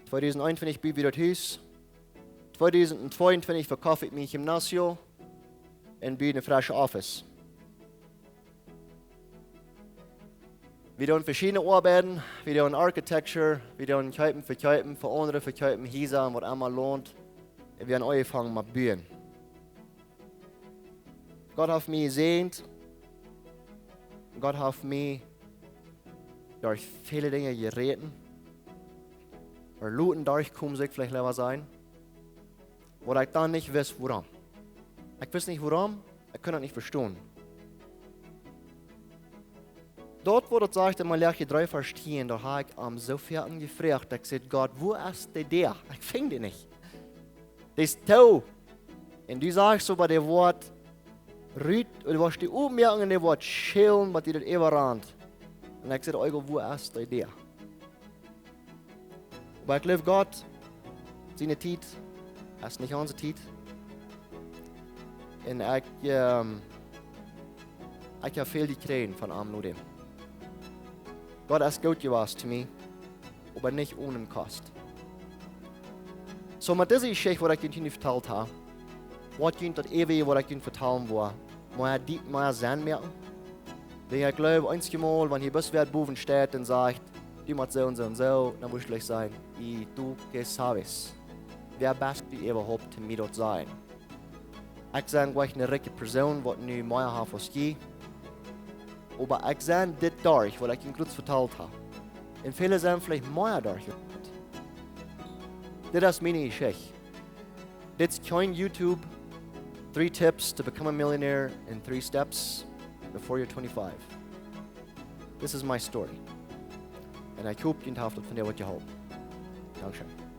Tweedusent eenuntwintich buen wie daut Hus. Tweedusent tweeuntwintich vekoft ekj mien Gimnasio un buen een fresche Office. Wie doonen veschiedne Oabeiten, wie doonen Architecture, wie doonen kjeepen, vekjeepen, fa aundre vekjeepen, Hiesa un waut emma, Launt. Un wie haben aunjefongen met buen. Gott haft mie jesäajent. Gott haft mie derch väle Dinja jeräden. Ooda loten derchkomen, saul ekj veleicht leewa sajen. Waut ekj dan nich wist wuarom. Ekj wist nich wuarom, ekj kunn daut nich vestonen. Daut, waut daut sajcht en Maleachi dree Varsch tieen, doa hab ekj am soo väl aun jefroacht, daut ekj säd: "Gott, wua es dee Däa? Ekj finj dee nich. Dee es too." Un du sajchst soo bie dee Wort rut, ooda du woascht dee opmoaken un dee woat schellen, waut die daut äwarant. Un ekj säd: "Ego, wua es dee Däa?" Oba ekj jleew, Gott siene Tiet es nich onse Tiet. Un ekj, ehm, ekj hab väl jekjräajen von am no däm. Gott es goot jewast to mie, oba nich onen Kost. Soo, met dise Jeschicht, waut ekj junt nu vetalt hab, woat junt daut äwje, waut ekj junt vetalen woa, mea diep, mea Senn moaken. Wiels ekj jleew, eenjemol, wan hia bloos wäa bowen steit un sajcht: "Du motst soo un soo un soo", dan wudd ekj sajen: "Y tú qué sabes? Wäa best du äwahaupt, mie daut to sajen?" Ekj sie nich ne rikje Persoon, waut nu mea haft aus jie. Oba ekj sie dit derch, waut ekj junt jrod vetalt hab. Un väle sent veleicht mea derch. Dit es miene Jeschicht. Dit es kjeen YouTube, three tips to become a millionaire in three steps before you're twenty-five. This is my story. Un ekj hop, junt haft daut vondoag waut jeholpen. Dankscheen.